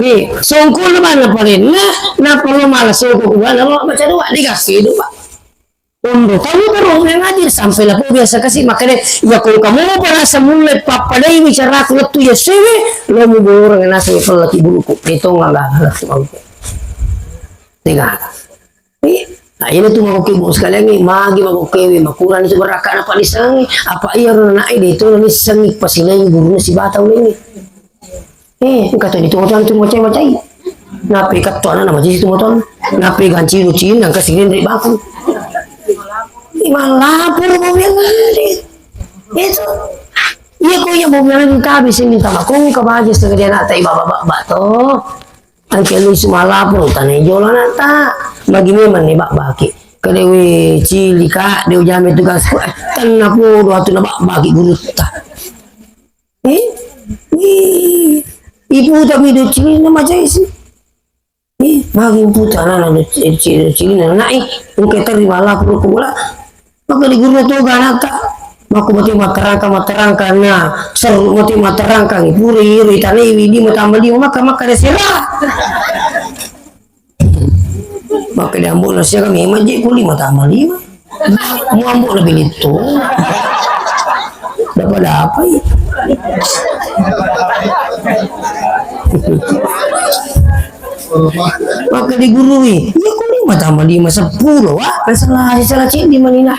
Nih, songko na mana palenna, napa lo mala songko gua lalo baca doang. Dia kedo, Pak. Ondo tahu baru yang ngaji sampai lah biasa kasih makanya ya kalau kamu merasa mulai papadai bicara aku lettu ya sewe lo mau orang nasi pelaki buluku itu nggak nggak nggak mau. Tiga. Eh, nah, ini tuh mau kebo sekalian nih, magi mau kewe, makurang itu berakana Pak Lisangi. Apa iya ro naik deh itu Lisangi pas ini guru si batau ini. Eh, kata di tuh tuh macam macam. Nape kata anak nama jadi tuh tuh. Nape ganci lucin yang kasih dari baku. Ini malah lapor mau yang ada. Itu. Iya kok ya mau bilang kami sini sama kong ke baju setengah dia nak tai bapak-bapak tuh. Angke lu sumalapo tane jolo nata. Bagi memang ni bak-baki. Kade we cili ka, de ujame tugas ku. Tanna podo atu na bak-baki gurutta. Eh? Ih. Ibu tak mido cili na macai si. Eh, bagi ibu tak nana do cili, cili, cili na nai. Engke terima lapor ku bola. Maka di guru toga anakta. Maka mati materangka, materangka na seru mati materangka ni pura iro itanai widi matamba lima maka, maka ada sera. Maka di ambo na siaga memang je kuli matamba lima. Mu ambo na bilitto. Dapat apa ya? Maka digurui, iya ko lima tambah lima, seppulo, wa? Kan salah, salah ceddi manina.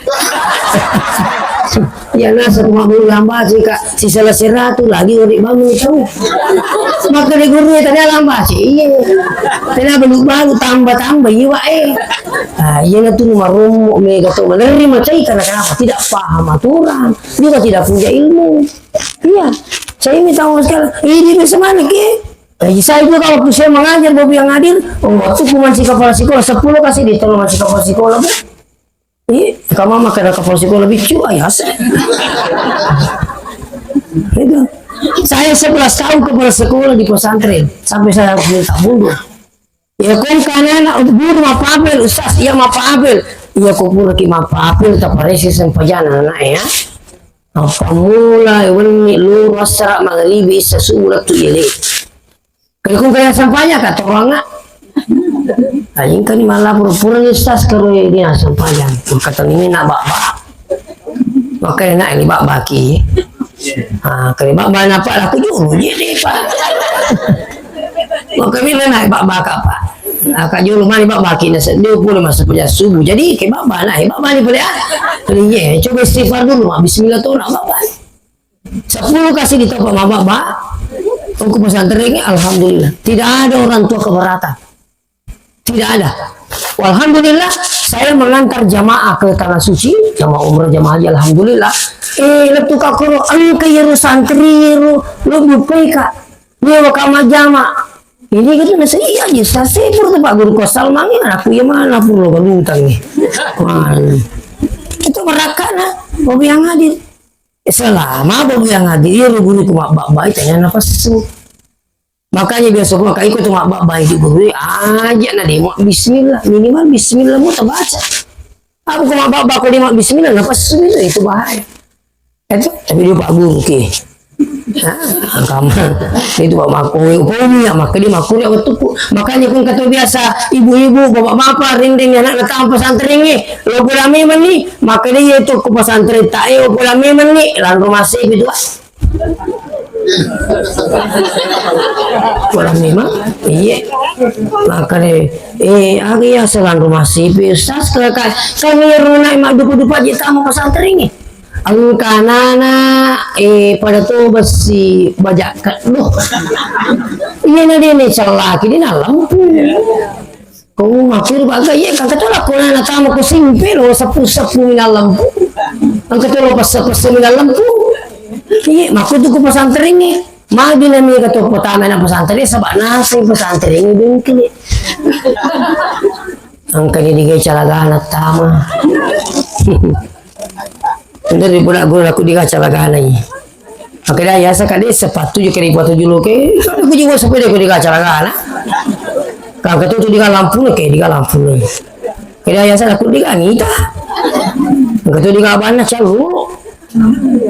Iya, nasa ko mabbulu lamba sih, Kak. Sisala seratu lagi ori bangun itu. Maka digurui tadi lamba sih, iya. Tadi balu-balu tambah-tambah, iya, wa, eh. Ah, iya na tu maromo mega to malerri macai karena kenapa? Tidak paham aturan, juga tidak punya ilmu. Iya. Saya minta uang sekarang. Ini bisa mana ke? Eh, saya juga waktu saya mengajar, Bobi yang hadir, oh, waktu ku masih kepala sekolah, sepuluh kasih di tolong masih kepala sekolah, Bu. Iya, kamu mah kena kepala sekolah bicu, ayah saya. Itu. Saya sebelas tahun kepala sekolah di pesantren, sampai saya minta mundur. Ya, kon kana anak guru mapapel, ustaz, iya mapapel. Iya, ko pura ki mapapel, taparesi sempajana anak ya. Apa mulai wenni loro asara mangalibi isa subuh tu yele. Kalau kau kaya sampajang, kata orang nak. Anjing kan malah pura-pura ni ustaz kalau dia sampajang. Kata ini nak baba. Maka enak ini baba ki. Ah, kalau baba nampak aku juru jadi pak. Maka bila nak baba kapa. Ah, kak juru mani baba ki nasa dia pula masa punya subuh. Jadi ke baba nak, baba ni boleh ah. Jadi ye, coba istighfar dulu, mak. Bismillah tu nak baba. Sepuluh kasih ditopang mababa. Aku pesantren ini, alhamdulillah. Tidak ada orang tua keberatan. Tidak ada. Alhamdulillah, saya mengantar jamaah ke tanah suci, jamaah umrah, jamaah haji, alhamdulillah. Eh, letu kakoro, engka yero santri yero, lo bupai kak, nyewa kak majama. Ini gitu nasa iya aja, saya sepur tuh pak guru kosal mangi, aku ya mana pun lo galutang nih. Mana? Itu merakana, Bobi yang hadir. Selama Bobi yang hadir, iya guru ku mabbabbai tanya nafassu. Makanya biasa ku maka ikut tu mabbabbai di guru, aja na demo bismillah, minimal bismillah mu terbaca. Aku ku mabbabba ku demo bismillah, nafassu itu, itu bahaya. Itu, tapi dia pak guru ke. Nah, kamu itu pak makku, kau ni ya, maka dia makku ya waktu ku. Makanya ku kata biasa, ibu-ibu, bapak-bapak, rinding anak datang pesantren ni, lo pula memang ni, maka dia itu ku pesantren tak, eh, pula memang ni, lalu masih itu. Pura memang, iya. Makanya, eh, aku ya selan rumah sipi, ustaz, kalau ka-, kami rumah mak duku-duku aja tamu pesantren ini. Engka nana, eh, pada tu besi bajak keduh. Iya, na dia ni celah, kini na lampu. Ko makkiro baga, iya, kan katola ko na tama ko simpe lo, seppu-seppu minang lempu. Kan katola pesse-pesse minang lempu. Iya, makku tu ko pesantren ni. Magi na mi kato pertama na pesantren, sebab nasi pesantren ni bengkel. Angka ni diga calagana tama. Dari budak guru aku diga calagana ni. Makanya biasa kade sepatu juga kade buat tujuh lo ke. Aku juga sepeda aku diga calagana. Kang ketu tu diga lampu ni, ke diga lampu ni. Kira ya saya aku diga ngita. Kang ketu diga bana calu.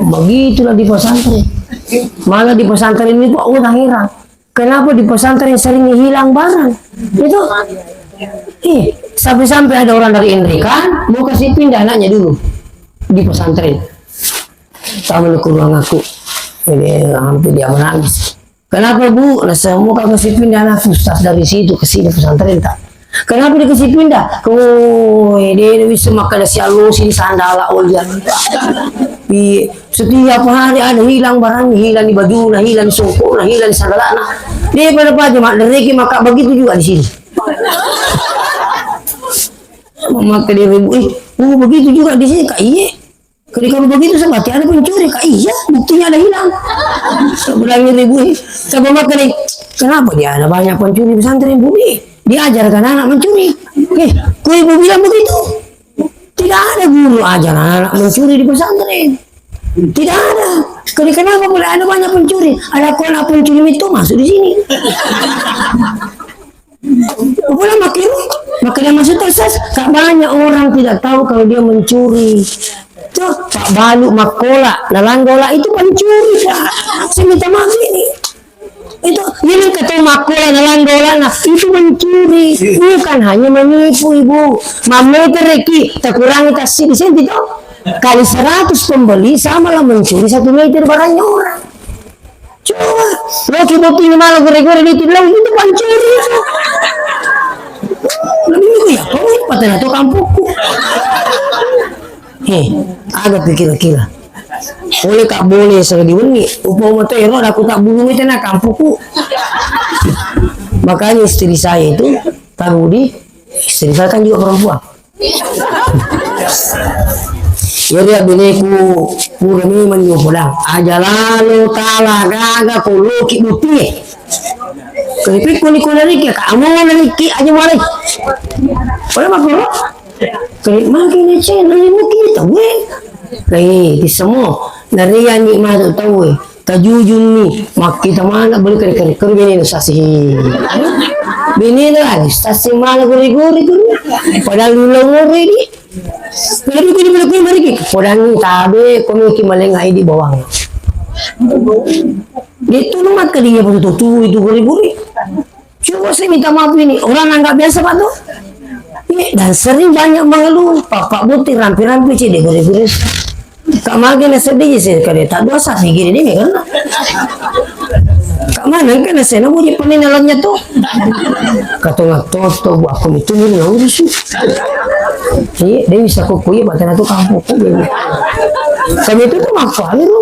Begitulah di pesantren. Malah di pesantren ini, Pak, orang heran. Kenapa di pesantren sering hilang barang? Itu, ih, sampai-sampai ada orang dari Indrikan mau kasih pindah anaknya dulu di pesantren. Tamu ke ruang aku. Ini hampir dia menangis. Kenapa, Bu? Nah, semua kami sipin dan aku, ustaz dari situ ke sini pesantren tak. Kenapa dikasih pindah? Oh, dia bisa makan nasi alus ini sandala olian. Iya, setiap hari ada hilang barang, hilang di baju, nah, hilang di songkok, nah, hilang di sandala, nah. Dia pada pagi mak dereki maka begitu juga di sini. Maka dia ribut, eh, oh, begitu juga di sini kak, iya. Jadi kalau begitu, sama tiada pencuri. Kak, iya, buktinya ada hilang. Saya bilang ini, Bu, saya bilang, "Kenapa dia ada banyak pencuri pesantren, Bu? Diajarkan anak mencuri." Eh, kok Ibu bilang begitu? Tidak ada guru ajar anak mencuri di pesantren. Tidak ada. Jadi kenapa boleh ada banyak pencuri? Ada kok anak pencuri itu masuk di sini. Pula makin, makanya maksudnya, Sas, kak, banyak orang tidak tahu kalau dia mencuri. Tuh, Pak Balu makkola, nalanggola itu pencuri, Kak. Saya minta maaf ini. Itu, ini kata makkola, nalanggola, nah, itu mencuri. Bukan hanya menipu, Ibu. Mameter ki, takurangi tassi di senti, toh. Kali seratus pembeli, sama lah mencuri satu meter barangnya orang. Coba, lo ki botting malah gore-gore di tilau itu pancuri. Lebih minggu ya, kau ini patah atau kampungku. Heh, agak pikir-kira. Boleh kak boleh sekali wenni. Upa umat ero aku tak bulu itu nak kampungku. Makanya istri saya itu, Kak Budi, istri saya kan juga perempuan. Jadi abbineku pura memang ni podang. Aja lalo tala gaga ko loki buttinge. Keripik kuni kuni riki, ka amona riki, aja mulai. Pada makuro. Keri magi ni cen, ni muki ni tawe. Lai, di semua. Nariani matu tawe. Tajujunni, makkita mana beli keri-keri, keri bini sasi. Bini lagi, sasi mana gori-gori, gori. Padahal lu ngori di. Tapi gini, gini, gini, gini. Padahal ni tabe, komi ki malenga di bawang. Itu lu makkeda iya betul-betul itu gori-gori. Coba saya minta maaf ini, orang nggak biasa, Pak, tuh. Iya, dan sering banyak mengeluh, Pak, Pak Buti rampi-rampi sih, dia gori-gori. Kak magi na sedih sih, kade tak dosa sih, gini, dia kan. Kak mana kan saya nemu di penin alamnya tuh. Kata nggak toto, bu, aku itu nih, nggak urus. Iya, dia bisa kuku, iya, mata tuh kampung, kok gini. Kami itu tuh makanya lu.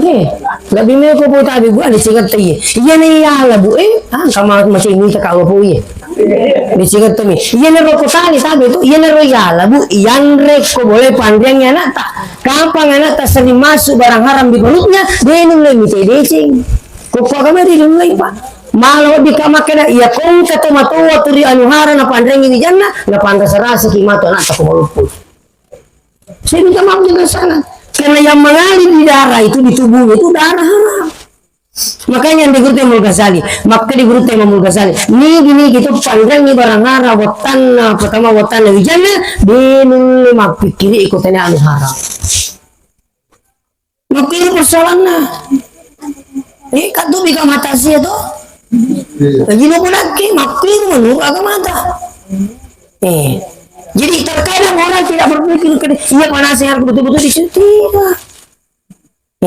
Eh, lebih meko po tabe, Bu, ada singkat iya. Iya ne iyala, Bu, eh. Ah, kama masih ini cakap apa iya. Di singkat temi. Iya ne roko tali tabe tu, iya ne ro iyala, Bu, yanre ko boleh pandiang anakta. Kapang anakta sering masuk barang haram di perutnya, dia nulle mite deceng. Kok kok kami di nulle, Pak. Malah di kamar kena iya kongka to matoa turi anu hara na pandiang ini janna, na pantas rasa ki matu anakta ko malupu. Saya minta maaf dengan sangat. Karena yang mengalir di darah itu, di tubuhnya itu darah haram. Makanya yang digurute Imam Ghazali, maka digurute Imam Ghazali, nigi-nigi tu panrangi barang haram, wettanna, pertama wettanna wijanna, de nulle mappikiri iko tanya anu haram. Makkiru persoalanna. Eh, kan tu bika mata sia tu. Lagi mau pulang ke, makkiru menurut agama ta. Eh, jadi terkadang orang tidak berpikir ke, iya panasnya harus betul-betul dicuci. Tidak.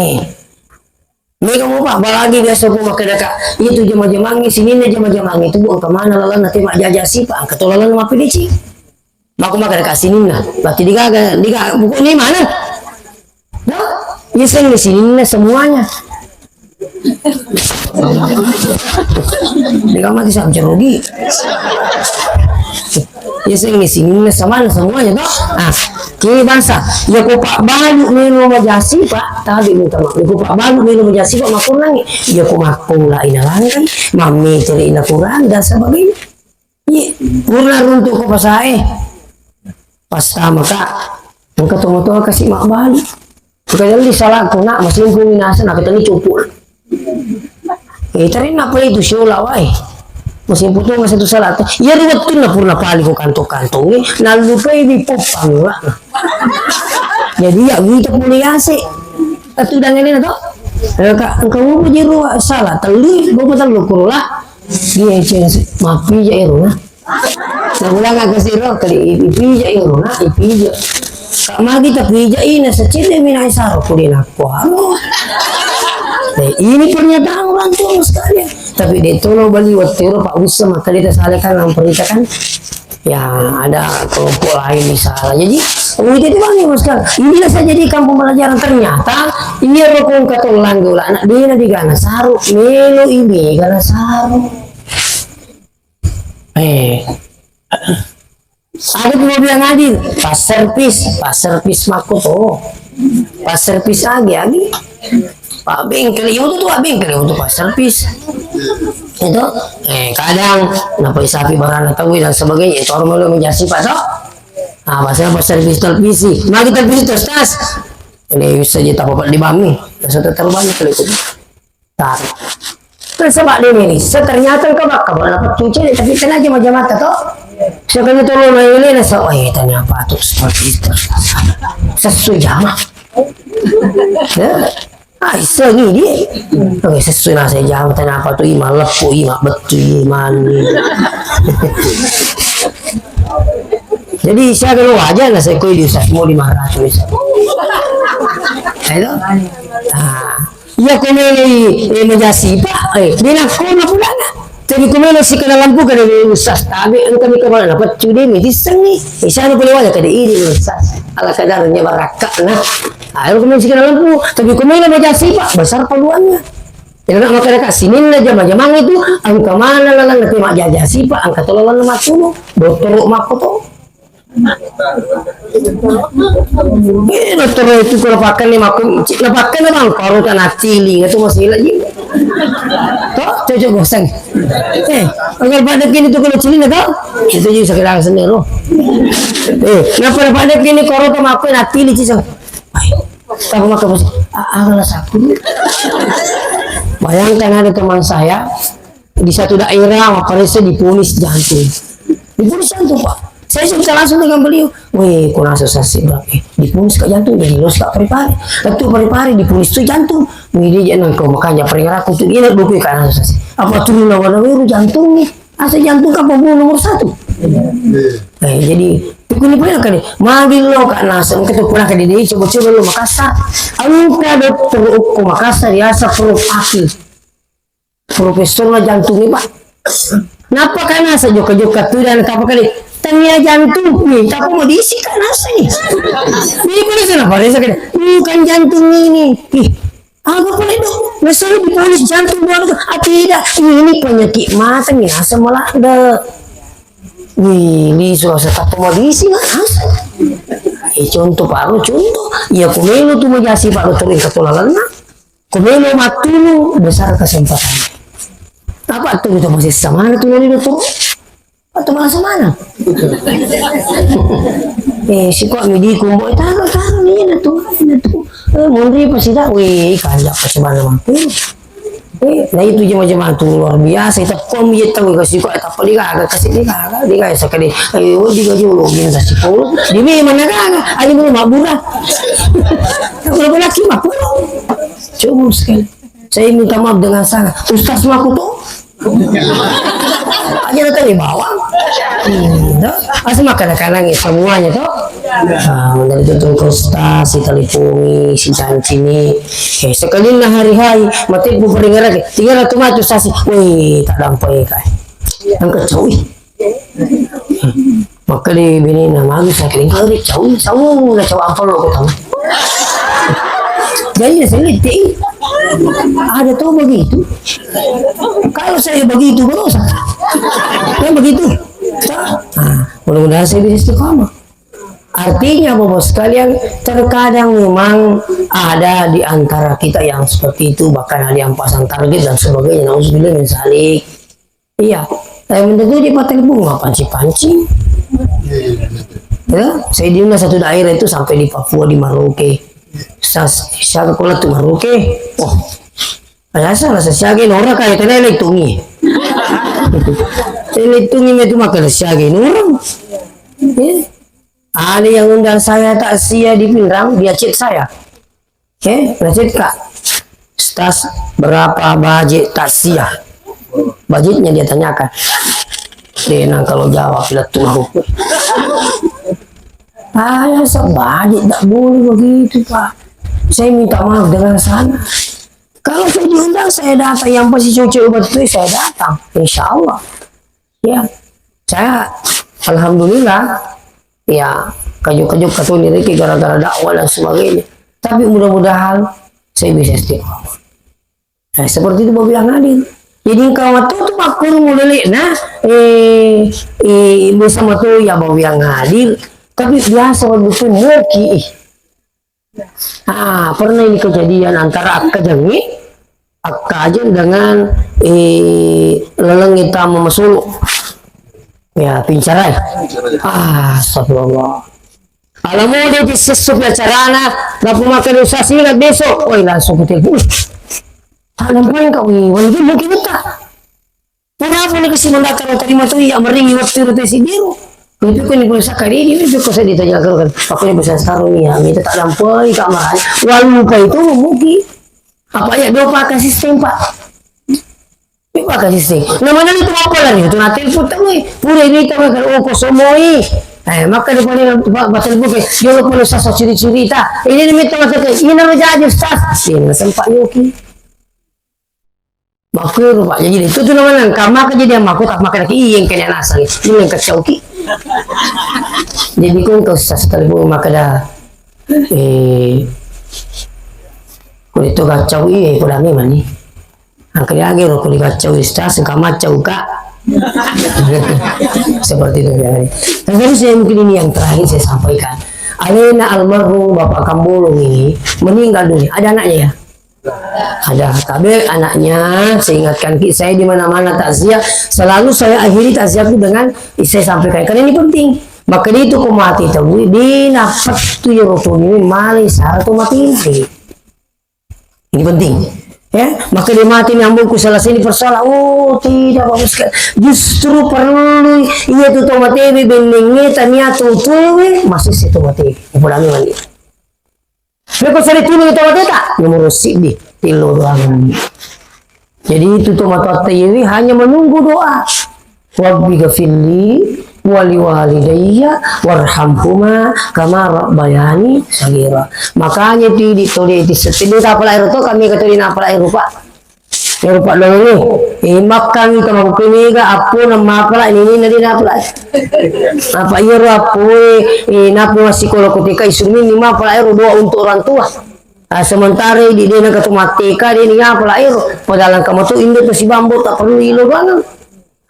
Eh, mega mau pak, apalagi biasa aku makan dekat. Itu jema-jemangi, sininna jema-jemangi itu buang kemana lalan nanti mak jajah sih pak, angkat lalan mapi dicik. Mako makkeda ka sininna, berarti digaga, digaga buku ini mana? No? Iya, seng sininna semuanya. Digaga mati sama cerogi. Iya, seng sininna sama semuanya, toh? Ah, kini bangsa, ya ko pak balu melo majasi, pak, tapi minta maaf. Ya ko pak balu melo majasi, pak, makurang. Ya ko makko la ina langkai, mamme ina kurang dan sebagainya. Iya, purna runtu ko pasae. Pas tama ka, engka tomatoa kasi mabbalu. Engka jalli salako nak, masimpung minasa nak ketani cupu. Eh, terinna apa itu siola wae. Masimpung tu masa tu salah tu. Iya, dua tu na purna pali ko kantong-kantong ni, nalupai di popang lah. Jadi ya, kita puli ase. Atu dangan ini tu. Eh, ka, engka ubu jiru salah, telu, bawa telu kurola. Iya, ceng, mappija ero na. Nabilang aga siro, kali ipija ero na, ipija. Kak magi tapija ina, secede mina isaro kuli nakko. Eh, ini pernyataan orang tua sekalian. Tapi de tolo bali wattero pak bisa makkali ta sale kan, namperita kan. Ya, ada kelompok lain misalnya. Jadi, itu itu bang, Mas, kan. Inilah saya jadikan pembelajaran. Ternyata, iya rokong katollang dola anak dia digana saru, melo ini gana saru. Eh, ada dua bilang adil, pas servis, pas servis mako to, pas servis agi agi, pak bengkel, iya itu tuh pak bengkel, iya itu pas servis itu, eh, kadang, napa sapi barana tahu dan sebagainya, itu orang malu menjadi sifat toh, nah, pas servis televisi, mari televisi terus tas, ini bisa jadi tak apa di bami, sudah terlalu banyak kalau itu. Tarik. Terus sebab dia ini, ternyata engkau bakal dapat cuci, tapi tenang aja macam mata toh. Sekali tolong main ini, so, eh, tanya apa tuh seperti itu. Sesuai jama. Ya. Ah, iso gini. Oke, sesuai nasa jama, tanya apa tuh, ima lepu, ima betul, ima. Jadi, saya kalau wajar lah, saya koi di usah, mau lima ratus. Ayo. Ah. Iya, ko meloi, eh, majasipa, eh, de nakko na pulana. Tapi ko melo sikana lampu kada de usas tabe, engka mi kemana paccu de mi tissengi. Eh, sana pole wala kada ini usas. Ala kadarnya barakka na. Ah, ko melo sikana lampu, tapi ko melo majasipa, besar paluannya. Jadi nak makan dekat sininna jama-jamang itu, engka mana lalang nanti mak jajasipa, engka tolo lalang matuno, botoro makko to. Eh, dottoro itu kalau pakai nih makku, napakai nih bang, baru kan natili, itu masih lagi. Toh, cocok goseng. Eh, agar pada gini tuh kalau cili toh, itu juga sakit sendiri loh. Eh, kenapa pada gini kalau tuh makku natili sih? Tapi maka bos, a- adalah satu. Bayangkan ada teman saya di satu daerah, apa dia diponis jantung. Diponis jantung, Pak. Saya cerita langsung dengan beliau. Weh, kok nasa sasi berarti. Diponis ke jantung, jadi los ke Parepare. Waktu Parepare diponis tuh jantung. Weh, dia jangan kau makanya pernah aku tuh dia buku kan nasa sasi. Apa turun warna biru jantung nih? Asa jantung kan pembunuh nomor satu. Eh, jadi, tukuni pula kali. Magi lo kak nasa, mungkin tuh pula kali dia coba-coba lo Makassar. Angka dokter uku Makassar biasa Prof Aki. Profesor lah jantungnya, Pak. Kenapa kan nasa joka-joka tuh dan apa kali? Tanya jantung nih, apa mau diisi kan nasa nih? Ini pun sana pada saya kata, bukan jantung ini. Ih, aku pun itu, nasa diponis jantung baru. Ah, tidak, ini penyakit mata nih, nasa melanda. Wih, ini sudah saya tak mau diisi kan nasa. Eh, contoh, Pak, contoh. Ya, aku melu tuh mau jasi, Pak, dokter yang ketularan. Ko melo mattunu, besar kesempatan. Apa tu kita masih sama tu dari dokter? Atau malah sama? Eh, si kok midi kumbo, eh, taruh, taruh ni, na tu, na tu. Eh, munri pasti tak, weh, kaya apa coba nama tu? Eh, nah itu jemaah-jemaah tu luar biasa. Itu kok midi tahu kasih kok, eh, tak apa dia, kasih dia, dia sekali. Ayo, dia jolo, dia kasih kok. Dia memang ada, ada belum maburan. Kalau laki mah, Coba sekali. Saya minta maaf dengan sangat. Ustaz aku tuh. Aja datang di bawah. Hmm, toh? Pasti makanan-makanan ya semuanya tuh. Ah, dari itu tuh ke ustaz, si teleponi, si janji nih. Eh, sekali nah hari hari, mati bu peringat lagi. Tiga ratus mah ustaz, wih, tak dampai kai. Yang kecil, wih. Maka di bini na magi saya kering kali cau, cau na cau apa lo kau tahu? Jadi saya ngerti. Ada tuh begitu. Kalau saya begitu berdosa. Kan begitu. Nah, mudah-mudahan saya bisa istiqamah. Artinya, Bapak sekalian, terkadang memang ada di antara kita yang seperti itu, bahkan ada yang pasang target dan sebagainya. Nauzubillah min zalik. Iya, eh, menurut dia patel bunga panci-panci. Ya, saya diundang satu daerah itu sampai di Papua, di Merauke. Sas, siapa kula tu Merauke? Oh, biasa lah, siaga nora kaya tadi letungi. Saya letungi itu maka siaga nora. Ya. Ada yang undang saya takziah di Pinrang, dia chat saya. Eh, nacek, Kak, Ustaz, berapa budget takziah? Budgetnya dia tanyakan. Denang kalau jawab, letu aku. Ah, ya, budget tak boleh begitu, Pak. Saya minta maaf dengan sana. Kalau saya diundang, saya datang. Yang pasti cocok betul, saya datang. Insya Allah. Ya, saya alhamdulillah, ya, kajuk-kajuk katuni riki gara-gara dakwah dan sebagainya. Tapi mudah-mudahan saya bisa istiqomah. Nah, seperti itu Bapak yang hadir. Jadi engkau waktu itu makmur mulai nah, eh, eh, bersama tuh ya Bapak yang hadir. Tapi biasa waktu itu muki, ih. Ah, pernah ini kejadian antara Akka Jengi, Akka Ajeng dengan, eh, Leleng Hitam Masulu. Ya, Pincarai. Ah, astagfirullah. Alamu dia di sesup acarana, lapu makan usaha sih besok. Oi, langsung ke telepon. Tak nampak kau ini, walaupun mungkin tak. Pura pura kasi mandaka ro tarima tu iya meringi waktu ro tesi biru. Itu kan ibu sakari ini itu kok saya ditanya kan. Aku ini bisa sekarang ya, minta tak nampai kamar. Walau lupa itu mungkin. Apa ya dopa kasih sistem, Pak? Dopa kasih sistem. Nama nanti itu apa lagi? Itu nanti pun tahu. Pura ini tahu kan, oh, kosong moi. Eh, maka dia paling, Pak, batal buka. Dia lupa lu sasa curi-curi ta. Ini minta maka ini nama jadi ustaz. Ini sempat yoki. Makkuro, Pak. Jadi, itu tu namanya, engka maka jadi yang makkota, maka lagi iya, engka dia nasang. Iya, engka cauki. Jadi, ko engka ustaz telepon maka dah, eh, ko itu kacau, iya, ko dame mani. Angka dia age ro, ko dikacau ustaz, engka macau ka. Seperti itu, ya. Nah, terus yang mungkin ini yang terakhir saya sampaikan. Alena almarhum Bapak Kambolong ini meninggal dunia. Ada anaknya, ya? Ada. Tapi anaknya, saya ingatkan ki, saya di mana-mana takziah, selalu saya akhiri takziah itu dengan saya sampaikan. Karena ini penting. Maka itu ko mati tahu, di nafas tu ya rotoni male sara tu mati. Ini penting. Ya, maka dia mati ni amboku selesai ini persoalan. Oh, tidak, bagus sekali. Justru perlu iya tu tomatewe bennengnge tania tu tuwe masih si tomatewe. Upulami mandi. Leko sari tunu tomateta nomor siddi, tillo doang. Jadi itu tomatoatta yewi hanya menunggu doa. Rabbi ghafirli wali walidayya warhamhuma kama rabbayani saghira. Makanya tu di tole di setelah apa lahir tu kami kata di apa lahir, Pak. Ero paddoangengnge, eh, makkang ita makkukku mega appona mapala, ninna de napala. Apa iyaro appoe, eh, nappa massikola ko T K I surumini mapala ero doa untuk orang tua. Ah, sementara di dena katu matteka de ni apala ero, padahal engka matu indo to sibambo tak perlu ilo doangang.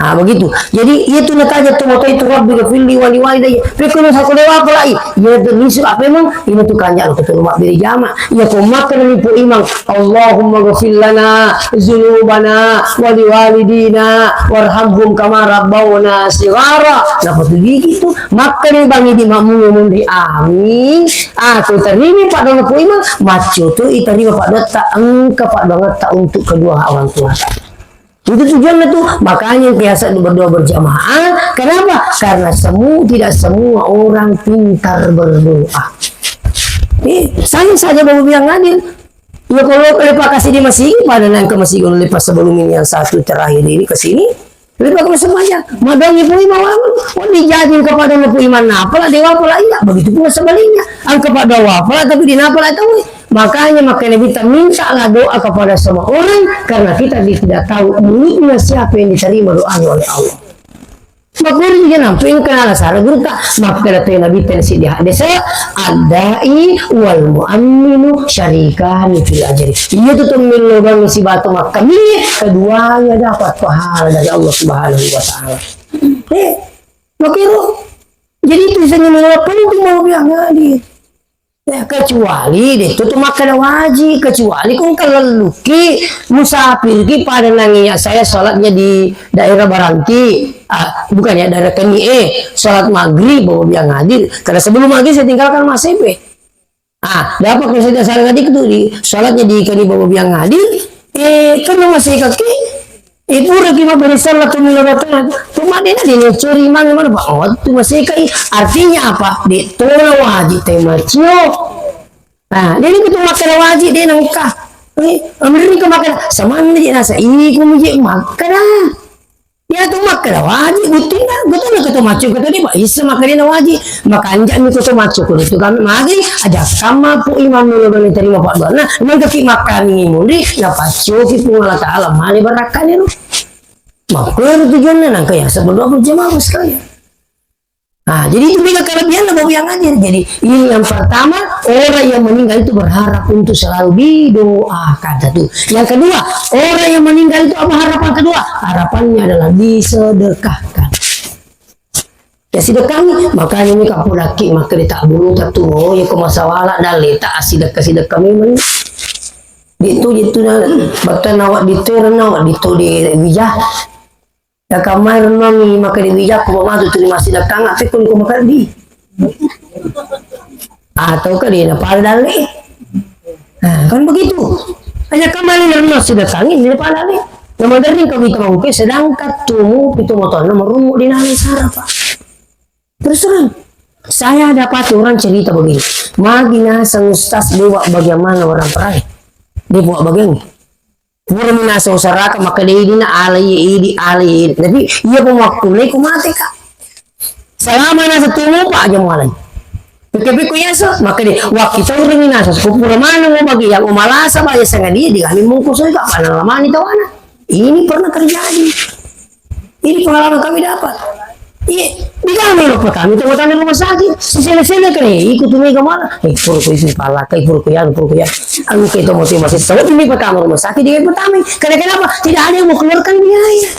Ah, begitu. Jadi, itu nataja tu moto itu, "Rabbi ghafirli wali walidayya." Pekko na sako dewa apalai. Iya tu lisu apa emang? Ini tu kanjak lo ketemu mabbere jama. Iya ko makan ni pu imang. "Allahumma ghafir lana dzunubana wali walidina warhamhum kama rabbawna shighara." Napa tu gigi tu? Makan ni bangi di makmu munri amin. Ah, tu terima pak dona pu imang. Macu tu iterima pak dona tak engka pak dona tak untuk kedua orang tua. Itu tujuannya tuh, makanya biasa berdoa berjamaah. Kenapa? Karena semua, tidak semua orang pintar berdoa. Eh, saya saja baru bilang hadir. Ya kalau lepas kasih di masigi, pada nang ke masigi lepas sebelum ini yang satu terakhir ini ke sini, lepas ke semuanya. Madongi pun imam, oh, dijajin kepada Nabi iman apa lah dewa apa lah iya. Begitu pula sebaliknya. Angka pada apa lah tapi di apa lah tahu. Makanya, makanya kita mintalah doa kepada semua orang, karena kita di-, tidak tahu uniknya siapa yang diterima doanya oleh Allah. Makanya dia nampak yang kenal salah guru tak, maka kata Nabi tensi di hadis, "Adai wal mu'minu syarikani fil ajri." Iya tuh tuh milo bang si batu makam ini, keduanya dapat pahala dari Allah Subhanahu wa Ta'ala. Eh, makanya jadi itu saya nggak penting mau bilang hadir. Ya, kecuali de' tu makkeda wajib, kecuali ko engka lelluki musafirki pada nangiya saya sholatnya di daerah Baranti, ah, bukan ya, daerah Keni, eh, sholat maghrib bawa biang hadir. Karena sebelum maghrib saya tinggalkan Mas Epe. Ah, dapat kalau saya tidak salah tadi itu di sholatnya di Keni bawa biang hadir, eh, kan Mas Epe kaki, eh, pura ki mabbere sallang tu milo datang. Cuma dia ni curi mang mana, Pak? Oh, tu masih kai. Artinya apa? De' tona wajib te macio. Nah, jadi itu makkeda wajib de' nengka. Eh, amri ke makkeda samanna je nasa. Iku muje makkeda. Ya tu makkeda wajib buktina. Betul ke tu macio ke tu de' Pak? Isa makkeda na wajib. Makanja mi tu macio ke tu kami magi aja sama pu imam milo bani terima pak doa. Nah, nengka ki makkani munri, na paccio ki Puang Allah Ta'ala male barakkani lu. Makkuero tujuanna nangka yaseng berdoa berjamaah sekalian. Nah, jadi itu mega kelebihan lah Bapak yang hadir. Jadi ini yang pertama, orang yang meninggal itu berharap untuk selalu didoakan. Satu. Yang kedua, orang yang meninggal itu apa harapan kedua? Harapannya adalah disedekahkan. Ya sedekah ni, makanya ini kapolaki maka dia tak bulu tak tuo, ya ko masawala dalle tak sedekah sedekah memang. Itu itu na, batan awak ditereng awak dito di wijah. Ya kamar nongi maka di wijah ko matu tu masih datang apa kun ko maka di. Atau ke dia na pada dalle. Nah, kan begitu. Hanya kamar ni renno sudah tangi di depan dalle. Nama dering kau itu mungkin sedangkan tumu itu motor nomor rumu di nang sarapa. Terus terang, saya dapati orang cerita begini. Magi naseng ustaz dewa bagaimana orang perai. Dia buat begini. Pura minasa usaraka maka dia ini na alai idi alai idi. Tapi iya pun waktu leko mate kak. Selama nasa tumu pak aja mulai. Pikir-pikir ya so, maka dia waktu itu orang minasa. Kupura mana mau bagi yang umalasa pak ya sengaja dia di kami mungkus kak mana lama ni tawana. Ini pernah terjadi. Ini pengalaman kami dapat. Iya, di kami lo petani, teman rumah sakit, sesele-sele kene, ikut tu mega mana, eh, pura ku isi pala, kai pura ku yan, pura ku yan. Anu ke tomo tema sih, sama ini pertama rumah sakit, dia pertama. Karena kenapa? Tidak ada yang mau keluarkan biaya.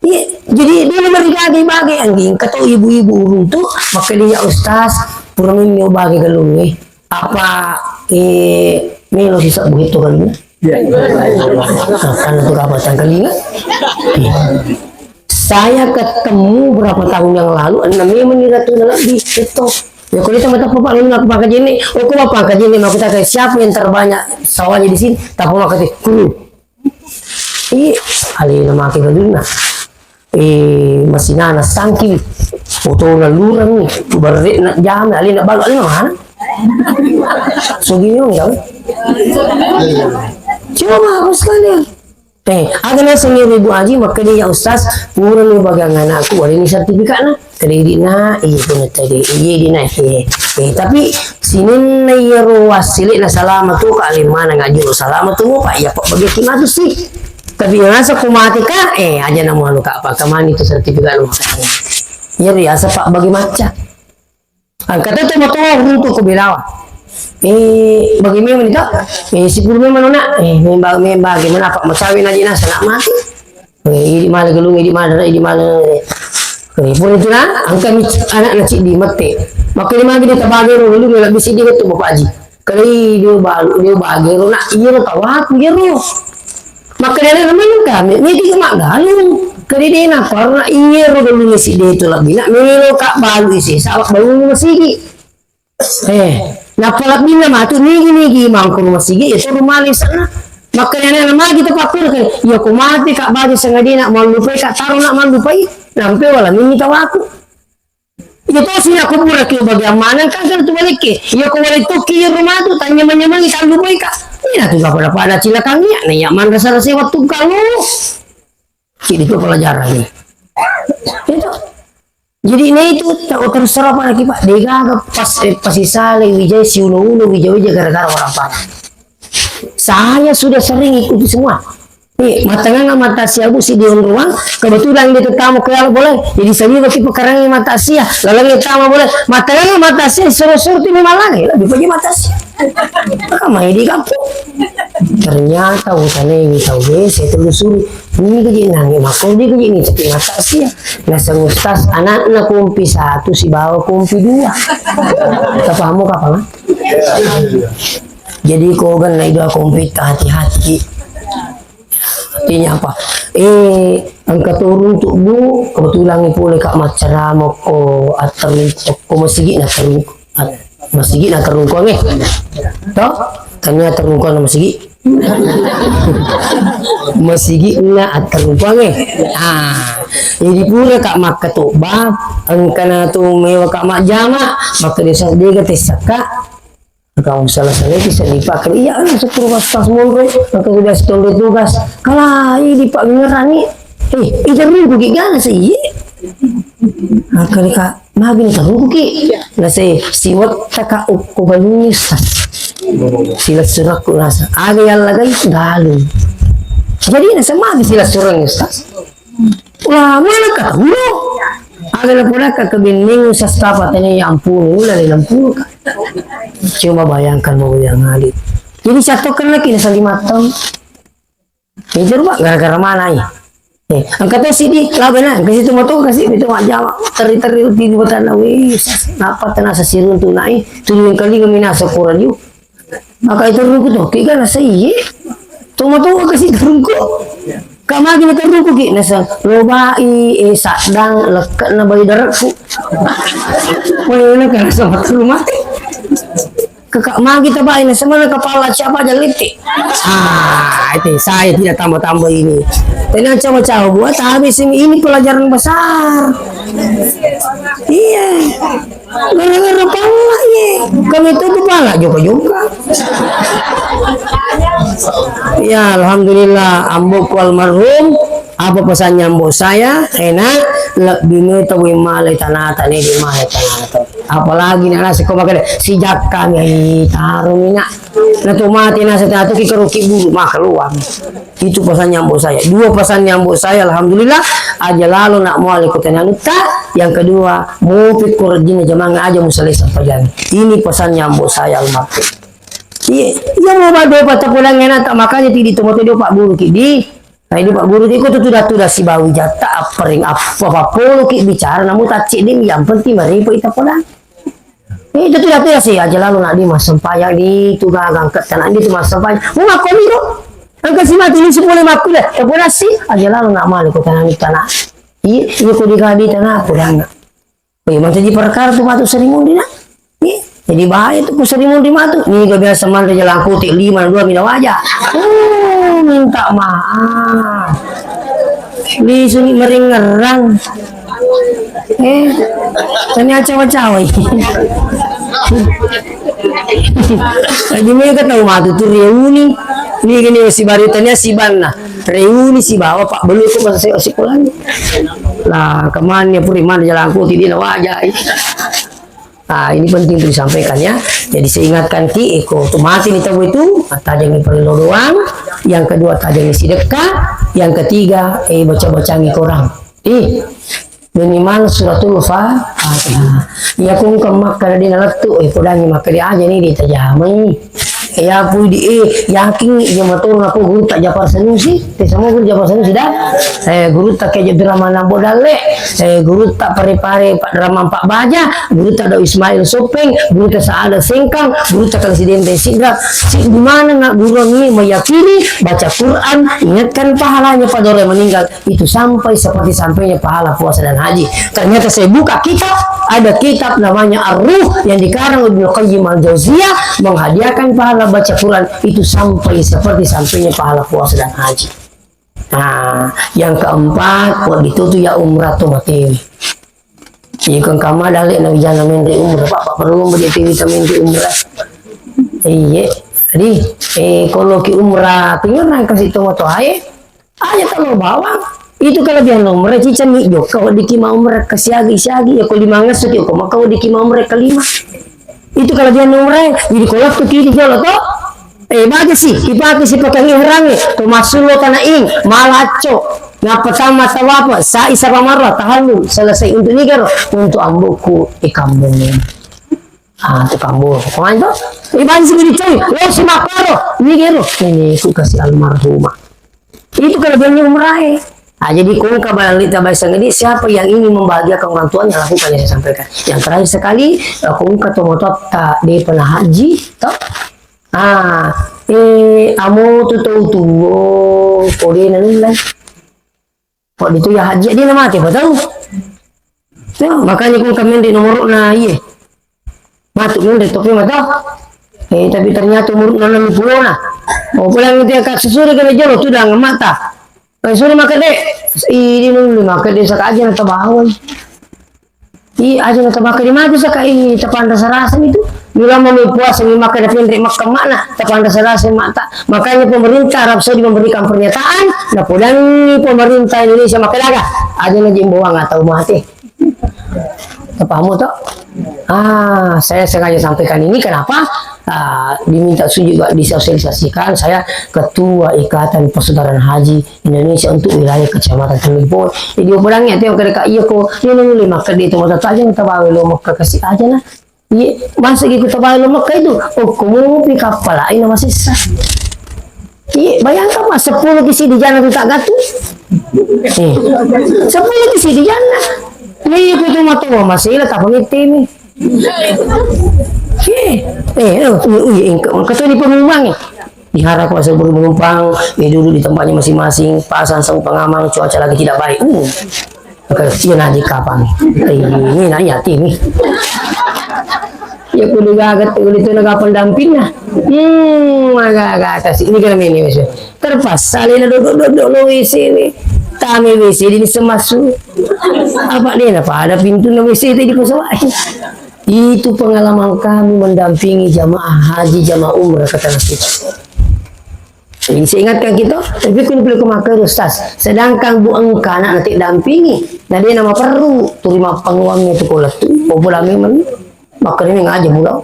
Iya, jadi dulu merigaga bage, anjing, engka to ibu-ibu uruntu, makkedai, "Ya Ustaz, pura memmi bage galungnge. Apa, eh, melo sisebbu itu galungnge?" Iya. Karena tu kapatang kalinga. Saya ketemu berapa tahun yang lalu, enam memang ni ratu lebih itu. Ya, kalau itu mata bapak, lalu aku pakai jenis, oh, aku bapak pakai jenis, aku tanya, "Siapa yang terbanyak sawahnya di sini?" Tapi maka, "Hmm." Ih, alena make galunna. Eh, masinana sangki. Fotona lureng, barre'na jame, alena balu, alena mana? Sugino enggak? Coba aku sekalian. Eh, aga naseng ibu Aji, makkeda, "Ya Ustaz, purani bagang anakku, waleni sertifikatna." Kredit na, iya pun tadi, iya di na, eh, eh, tapi sininna iyaro wassile na salama tu ka, ale mana ngaji lo salama tu, Pak, iya, Pak, bagi ki matu sih. Tapi yang rasa ku mati ka, eh, aja namu anu ka, Pak, kamani tu sertifikat lu. Iya biasa, Pak, bagi macca. Angka tu tu motor runtu ku belawa. Eh, bagi memang ni, Kak? Eh, sepuluh memang, Nak. Eh, memang, memang bagaimana, Pak? Macawi na jina, sana mati. Eh, idi mala galung, idi mala, idi mala. Eh, pura itu na, angka mi anak na ciddi mate. Maka dia magi dia tabage ro, lalu dia lebih sedih tu Bapak Haji. Kalau dia balu, dia bage ro, nak, iya ro tawaku, iya ro. Maka dia nak main kami, ni tiga mak galung. Kali dia nak, nak, iya ro galung isi dia tu lebih, nak, melo kak balu isi, sabak balu masigi. Eh, nappa lebbinna matu nigi-nigi mangkuru masigi, ya suruh mali sana. Makanya anak magi tu pakur ke, ya ku mati kak baju sengaja nak mallupai kak taruh nak mallupai, nampe wala mini tawaku. Ya tu sih aku pura ke bagian mana kan kan tu balik ke, ya ku balik tu ke rumah tu tanya manya-manya tak lupai kak. Ini tu gak pada pada cilakan ya, nah ya mana rasa-rasa waktu kamu. Jadi itu pelajaran nih. Itu. Jadi, na itu, ta-, terserah pada kita, degaga pas, eh, pasisale, wijai, siulo-ulo, wija-wija, gara-gara orang parah. Saya sudah sering ikuti semua. Nih, matanganga mata sia bu si di ruang, kebetulan dia tetamu ke dalam boleh, jadi saya juga tipe kerangnya mata sia, lalu dia tamu boleh, matanganga mata sia, suruh-suruh tuh memang lagi, lebih pergi mata sia. Maka main di kampung. Ternyata utane ini tahu deh, saya telusuri. Ini gaji nangis, maka dia gaji ini, tapi mata sia. Naseng Ustaz, anakna kompi satu, sibawa kompi dua. Kita paham kapang, ah? Jadi, kogan naik dua kompi, hati-hati. Artinya apa? Eh, angka turun tuh, Bu, kebetulan ini boleh Kak macerama ko atar ko masigi na terungko. At-, masigi na terungko, eh. Toh? Tanya terungko na masigi. Masigi na terungko, eh. Ah, jadi pura Kak makkatobba, engkana tu mewa Kak majjama, maka desa dega tessaka. Kau salah-salah bisa dipakai. Iya, anak sepuluh pas, pas monro, maka sudah setondoi tugas. Kalau ini Pak ngerani, eh, itu rugi gana sih. Maka Kak, magi ni taruku ki. Nase siwat taka ukko galungi Ustaz. Sila surakku rasa. Aga yang lagai galu. Jadi nasa magi sila surang Ustaz. Wah, mana kau? Aga na pura ka kebenneng Ustaz tapa tanya ya ampun, ulah le lampu ka. Cuma bayangkan mau yang ngali. Jadi satu kena kini sali matang. Itu rumah gara-gara mana ya? Eh, angkat tu sidi, lah benar, ke situ motor ke situ itu aja, teri-teri di dua tanah, wih, napa tanah sasirun tu naik, tu yang kali kami nasa kurang yuk. Maka itu rungku tu, kika nasa iye, tu motor ke situ rungku, kamar di motor rungku ki nasa, lobai, eh, sadang, lekat na bayi daratku, wih, nak nasa motor rumah. Kakak magi tabai na semana kepala siapa aja lete. Ah, itu saya tidak tambah-tambah ini. Tenang cawa-cawa buat habis ini, ini pelajaran besar. Iya. Gara-gara pala ye. Kami itu kepala juga-juga. Ya, alhamdulillah, ambokku almarhum. Apa pesannya ambok saya? Enak, lebih meta wimale tanata, ne wimale tanata. Apalagi nak nasi ko makanya si jakka mi taro minyak. Na tu mati nasi tatu ki keruki bulu maka luang. Itu pesannya ambok saya. Dua pesannya ambok saya, alhamdulillah, aja lalo nak muali kota nalutta. Yang kedua, mupi ko rejina jamang aja musalai sampajang. Ini pesannya ambok saya almarhum. Iya, iya mau bado patah pulang enak tak makanya tidak itu motor dia pak bulu ki di. Nah, ini Pak Guru, iko tu tuda-tuda sibawi jatta, apparing apa, apa polo ki bicara, namu tacci di, yang penting merepo ita pola. Itu tuda-tuda si aja lalu nak di massempajang di tu gagang ke tanah di tu massempajang. Mau ngaku ni kok? Angkat si mati ni sepuluh maku dah. Tapi nasi aja lalu nak malu kok tanah ni tanah. Iya, iya kok di kadi tanah aku dah nak. Oh, iya, mancaji perkara tu matu Sri Mundi, nah. Iya, jadi bahaya tu ku Sri Mundi matu. Ni gua biasa manre jalan kuti lima dua mina waja. Oh, minta maaf. Di sini meringerang. Eh, tania cawa-cawa. Jadi mereka tahu matu tu reuni. Ni gini si baru tania si banna. Reuni sibawa Pak Belu ko masa sewa sekolahnya. Lah, kemana puri mana jalan kuti di waja. Ah, ini penting untuk disampaikan ya. Jadi saya ingatkan ki, eko tu mati ni tahu itu, tajangi perlu doang. Yang kedua tajangi sedekah. Yang ketiga, eh baca-bacangi Quran. Ih, minimal suratul Fatihah. Ya kung kemak kada di nalettu, eh kodangi maka di aja ni di tajamai. Iya pui di, eh, yakin iya maturun aku guru tak Japar Sanusi, te semua guru Japar Sanusi dah. Eh, guru tak kayak Abdurrahman Ambo Dalle, eh, guru tak pare-pare Pak Rahman Pak Baja, guru tak ada Ismail Sopeng, guru tak Saada Sengkang, guru tak Presiden Sidra. Si di mana nak guru ni meyakini baca Quran, ingatkan pahalanya pada orang yang meninggal. Itu sampai seperti sampainya pahala puasa dan haji. Ternyata saya buka kitab, ada kitab namanya Ar-Ruh yang dikarang Ibnu Qayyim Al-Jauziyah, menghadiahkan pahala baca Quran itu sampai seperti sampainya pahala puasa dan haji. Nah, yang keempat, kok ditutu ya umrah tu mati. Iya, kan kama dalek na wijana menre umrah, Pak, Pak perlu beli vitamin di umrah. Iya, jadi, eh, kalau ki umrah, tinggal nang kasih tomat tuh, aye. Aja talo bawang. Itu kelebihan umrah, cicani jokka weddikki mau umrah ke siagi-siagi, ya ko lima ngesu ki, ko maka weddikki mau umrah ke lima. Itu kelebihan umrah, jadi kalau tu kiri jolo to, eh, bagus sih, dipakai sih pakai ihram nih, to masuk lo tanah ing, malacco, ngapa sama tawapa, sa'i sama marwah, tahallul, selesai untuk nikah, untuk ambuku, ikan bunga. Ah, tukang bohong itu. Iban sing dicari, lo si Makaro, ini gero. Ini ku kasih almarhumah. Itu kelebihannya umrah, eh. Ah, jadi kongka barang lita baik sengedi, siapa yang ingin membahagiakan orang tuanya, lakukan yang saya sampaikan. Yang terakhir sekali, eh, kongka tomototta de pernah haji, toh? Ah, eh, amo tu tau tuo, kode nalilai. Kok itu ya haji dia mati apa tahu? Ya, makanya kongka mende nomorna iye. Matu mende topi mata. Eh, tapi ternyata umur enam puluh na. Oh, pulang itu ya kak susuri kena jolo tu dah mata. Eh, suri maka dek. Ini nunggu maka dek sakaja na tabawa. I aja na tabaka di matu saka i tapanda sarasa itu. Mila mau puasa mi maka da penre makka makna tapanda sarasa mata. Makanya pemerintah Arab Saudi memberikan pernyataan, napodangi pemerintah Indonesia maka daga. Aja na jemboang atau mati. Tapamu toh? Ah, saya sengaja sampaikan ini kenapa? Ah, diminta juga disosialisasikan, saya ketua Ikatan Persaudaraan Haji Indonesia untuk wilayah Kecamatan Tembipoi. Jadi, upodangnya tiap kali ka iya ko, ini nuli maka di tempat aja kita bawa lo Mekah kasih aja nah. Iya, masa gitu kita bawa lo Mekah itu? Oh, kamu pi kapal lain nama sisa. Iya, bayangkan mas, sepuluh kisi di jana tu tak gatu. Eh, sepuluh kisi di jana. Iya, itu mata masih lah tak pengerti nih. Eh, eh, eh, eh, eh, eh, ketemu di pengumuman nih. Diharap masa berpenumpang, ya duduk di tempatnya masing-masing, pasang sarung pengaman, cuaca lagi tidak baik. Uh, maka iya nanti kapan? Eh, ini nanya hati nih. Ya kudu gagat, kudu itu naga pendampingnya. Hmm, agak-agak atas ini kan ini, terpaksa lena dodok-dodok lo W C ni. Tame W C di semasu. Apa dia na pada pintu na W C tadi kosong. Itu pengalaman kami mendampingi jamaah haji, jamaah umrah ke tanah suci. Jadi saya ingatkan kita, tapi kun perlu kemakai ustaz. Sedangkan bu engka anak nanti dampingi, nah dia nama perlu terima penguangnya tu kola tu, bobola memang. Maka dia ngaji mula.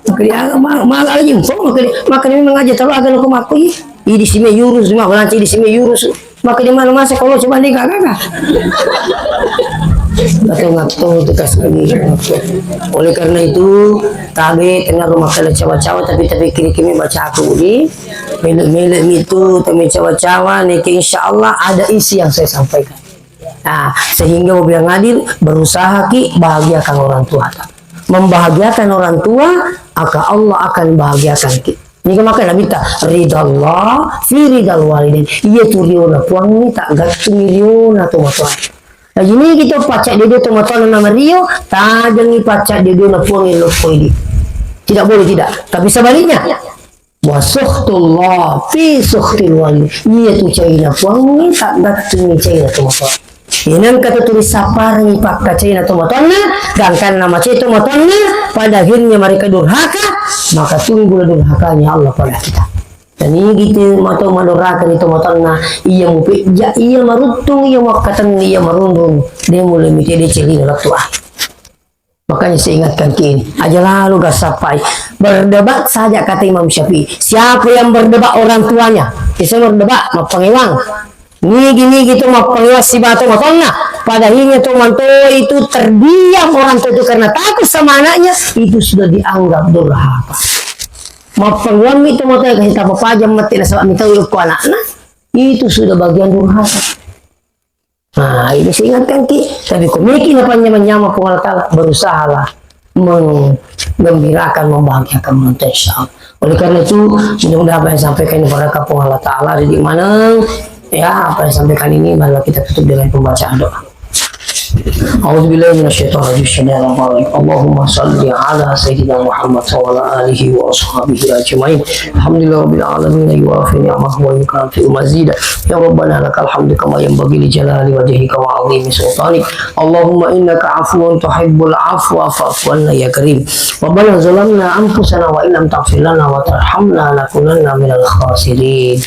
Maka dia ma-, ma-, lagi info, maka dia, maka dia mengaji terus agar aku makui. Ini di sini yurus, di mana nanti di sini yurus. Maka di mana masa kalau coba dia gagal. Atau ngato itu kasih. Oleh karena itu, tabe tengah rumah kalian cawa-cawa, tapi tapi kiri-kiri baca aku ini. Mele-mele itu, temi cawa-cawa, neke insya Allah ada isi yang saya sampaikan. Nah, sehingga Bapak yang hadir, berusaha ki bahagiakan orang tua. Membahagiakan orang tua, maka Allah akan bahagiakan ki. Ini maka Nabi ta, ridallah fi ridal walidain. Iya tu riona puangnge, tak gattung riona tu matoa. Nah, ini kita pacak dede tu matoa nama rio, tajangi pacak dede na puangnge lokko ini. Tidak boleh tidak. Tapi sebaliknya, wa sukhtullah fi sukhtil walid. Iya tu caina puangnge, tak gattungi caina tu matoa. Inang kata tuli sapparengngi pakkacaina tomatoanna, gangkanna macai tomatoanna, pada akhirnya mereka durhaka, maka tunggulah durhakanya Allah pada kita. Dan ini gitu matau madoraka ni tomatoanna, iya mupejja, iya maruttung, iya muakkatenni, iya marunrung, de mulai mite de celina lettu ah. Makanya saya ingatkan ki ini, aja lalu gasappai. Berdebat saja kata Imam Syafi'i. Siapa yang berdebat orang tuanya? Bisa berdebat, mappangewang. Nigi-nigi tu mappangewang sibawa tomatoanna. Pada akhirnya tomatoa itu terdiam orang tua itu karena takut sama anaknya, itu sudah dianggap durhaka. Mappangewang itu tomatoa kasih tapa pajang mati nasaba mitau ko anakna, itu sudah bagian durhaka. Nah, ini saya ingatkan ki. Tapi ko meki na panyamang-nyamang Puang Allah Ta'ala, berusahalah menggembirakan, membahagiakan penonton, insya Allah. Oleh karena itu, mudah-mudahan apa yang sampaikan ini berkah Puang Allah Ta'ala di mana, ya, apa yang sampaikan ini, marilah kita tutup dengan pembacaan doa. A'udzubillahi minasyaitonirrajim. Bismillahirrahmanirrahim. Allahumma salli ala sayyidina Muhammad wa ala alihi wa ashabihi ajmain. Alhamdulillahirabbil alamin, yuwafi ni'amahu wa yukafi'u mazida. Ya Rabbana lakal hamdu kama yanbaghi li jalali wajhika wa 'azimi sultanik. Allahumma innaka 'afuwun tuhibbul 'afwa fa'fu 'anna ya karim. Rabbana zalamna anfusana wa illam taghfir lana wa tarhamna lanakunanna minal khasirin.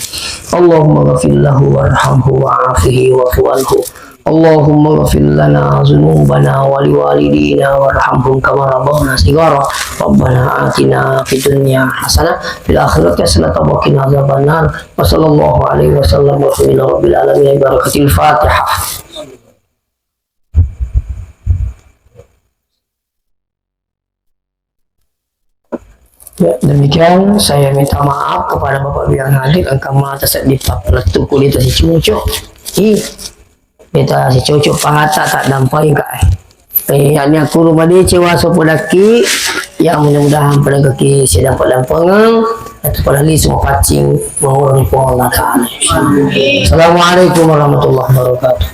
Allahumma ghafir lahu warhamhu wa'afihi wa'fu 'anhu. Allahumma ghafir lana dzunubana wa liwalidina warhamhum kama rabbawna shighara. Rabbana atina fid dunya hasanah fil akhirati hasanah wa qina adzabannar. Wa sallallahu alaihi wasallam wa rabbil alamin bi barakatil Fatihah. Ya, demikian saya minta maaf kepada Bapak Ibu yang hadir, engka mata seddi pappalettuku di tasi cucuk. Ih, kita si cucuk pahata tak dampai ka. Eh, yakni aku rumah dece waso podaki, ya mudah-mudahan pada kaki saya dapat dampengeng, atau pada lisu mapaccing mengurangi Puang Allah Ta'ala. Assalamualaikum warahmatullahi wabarakatuh.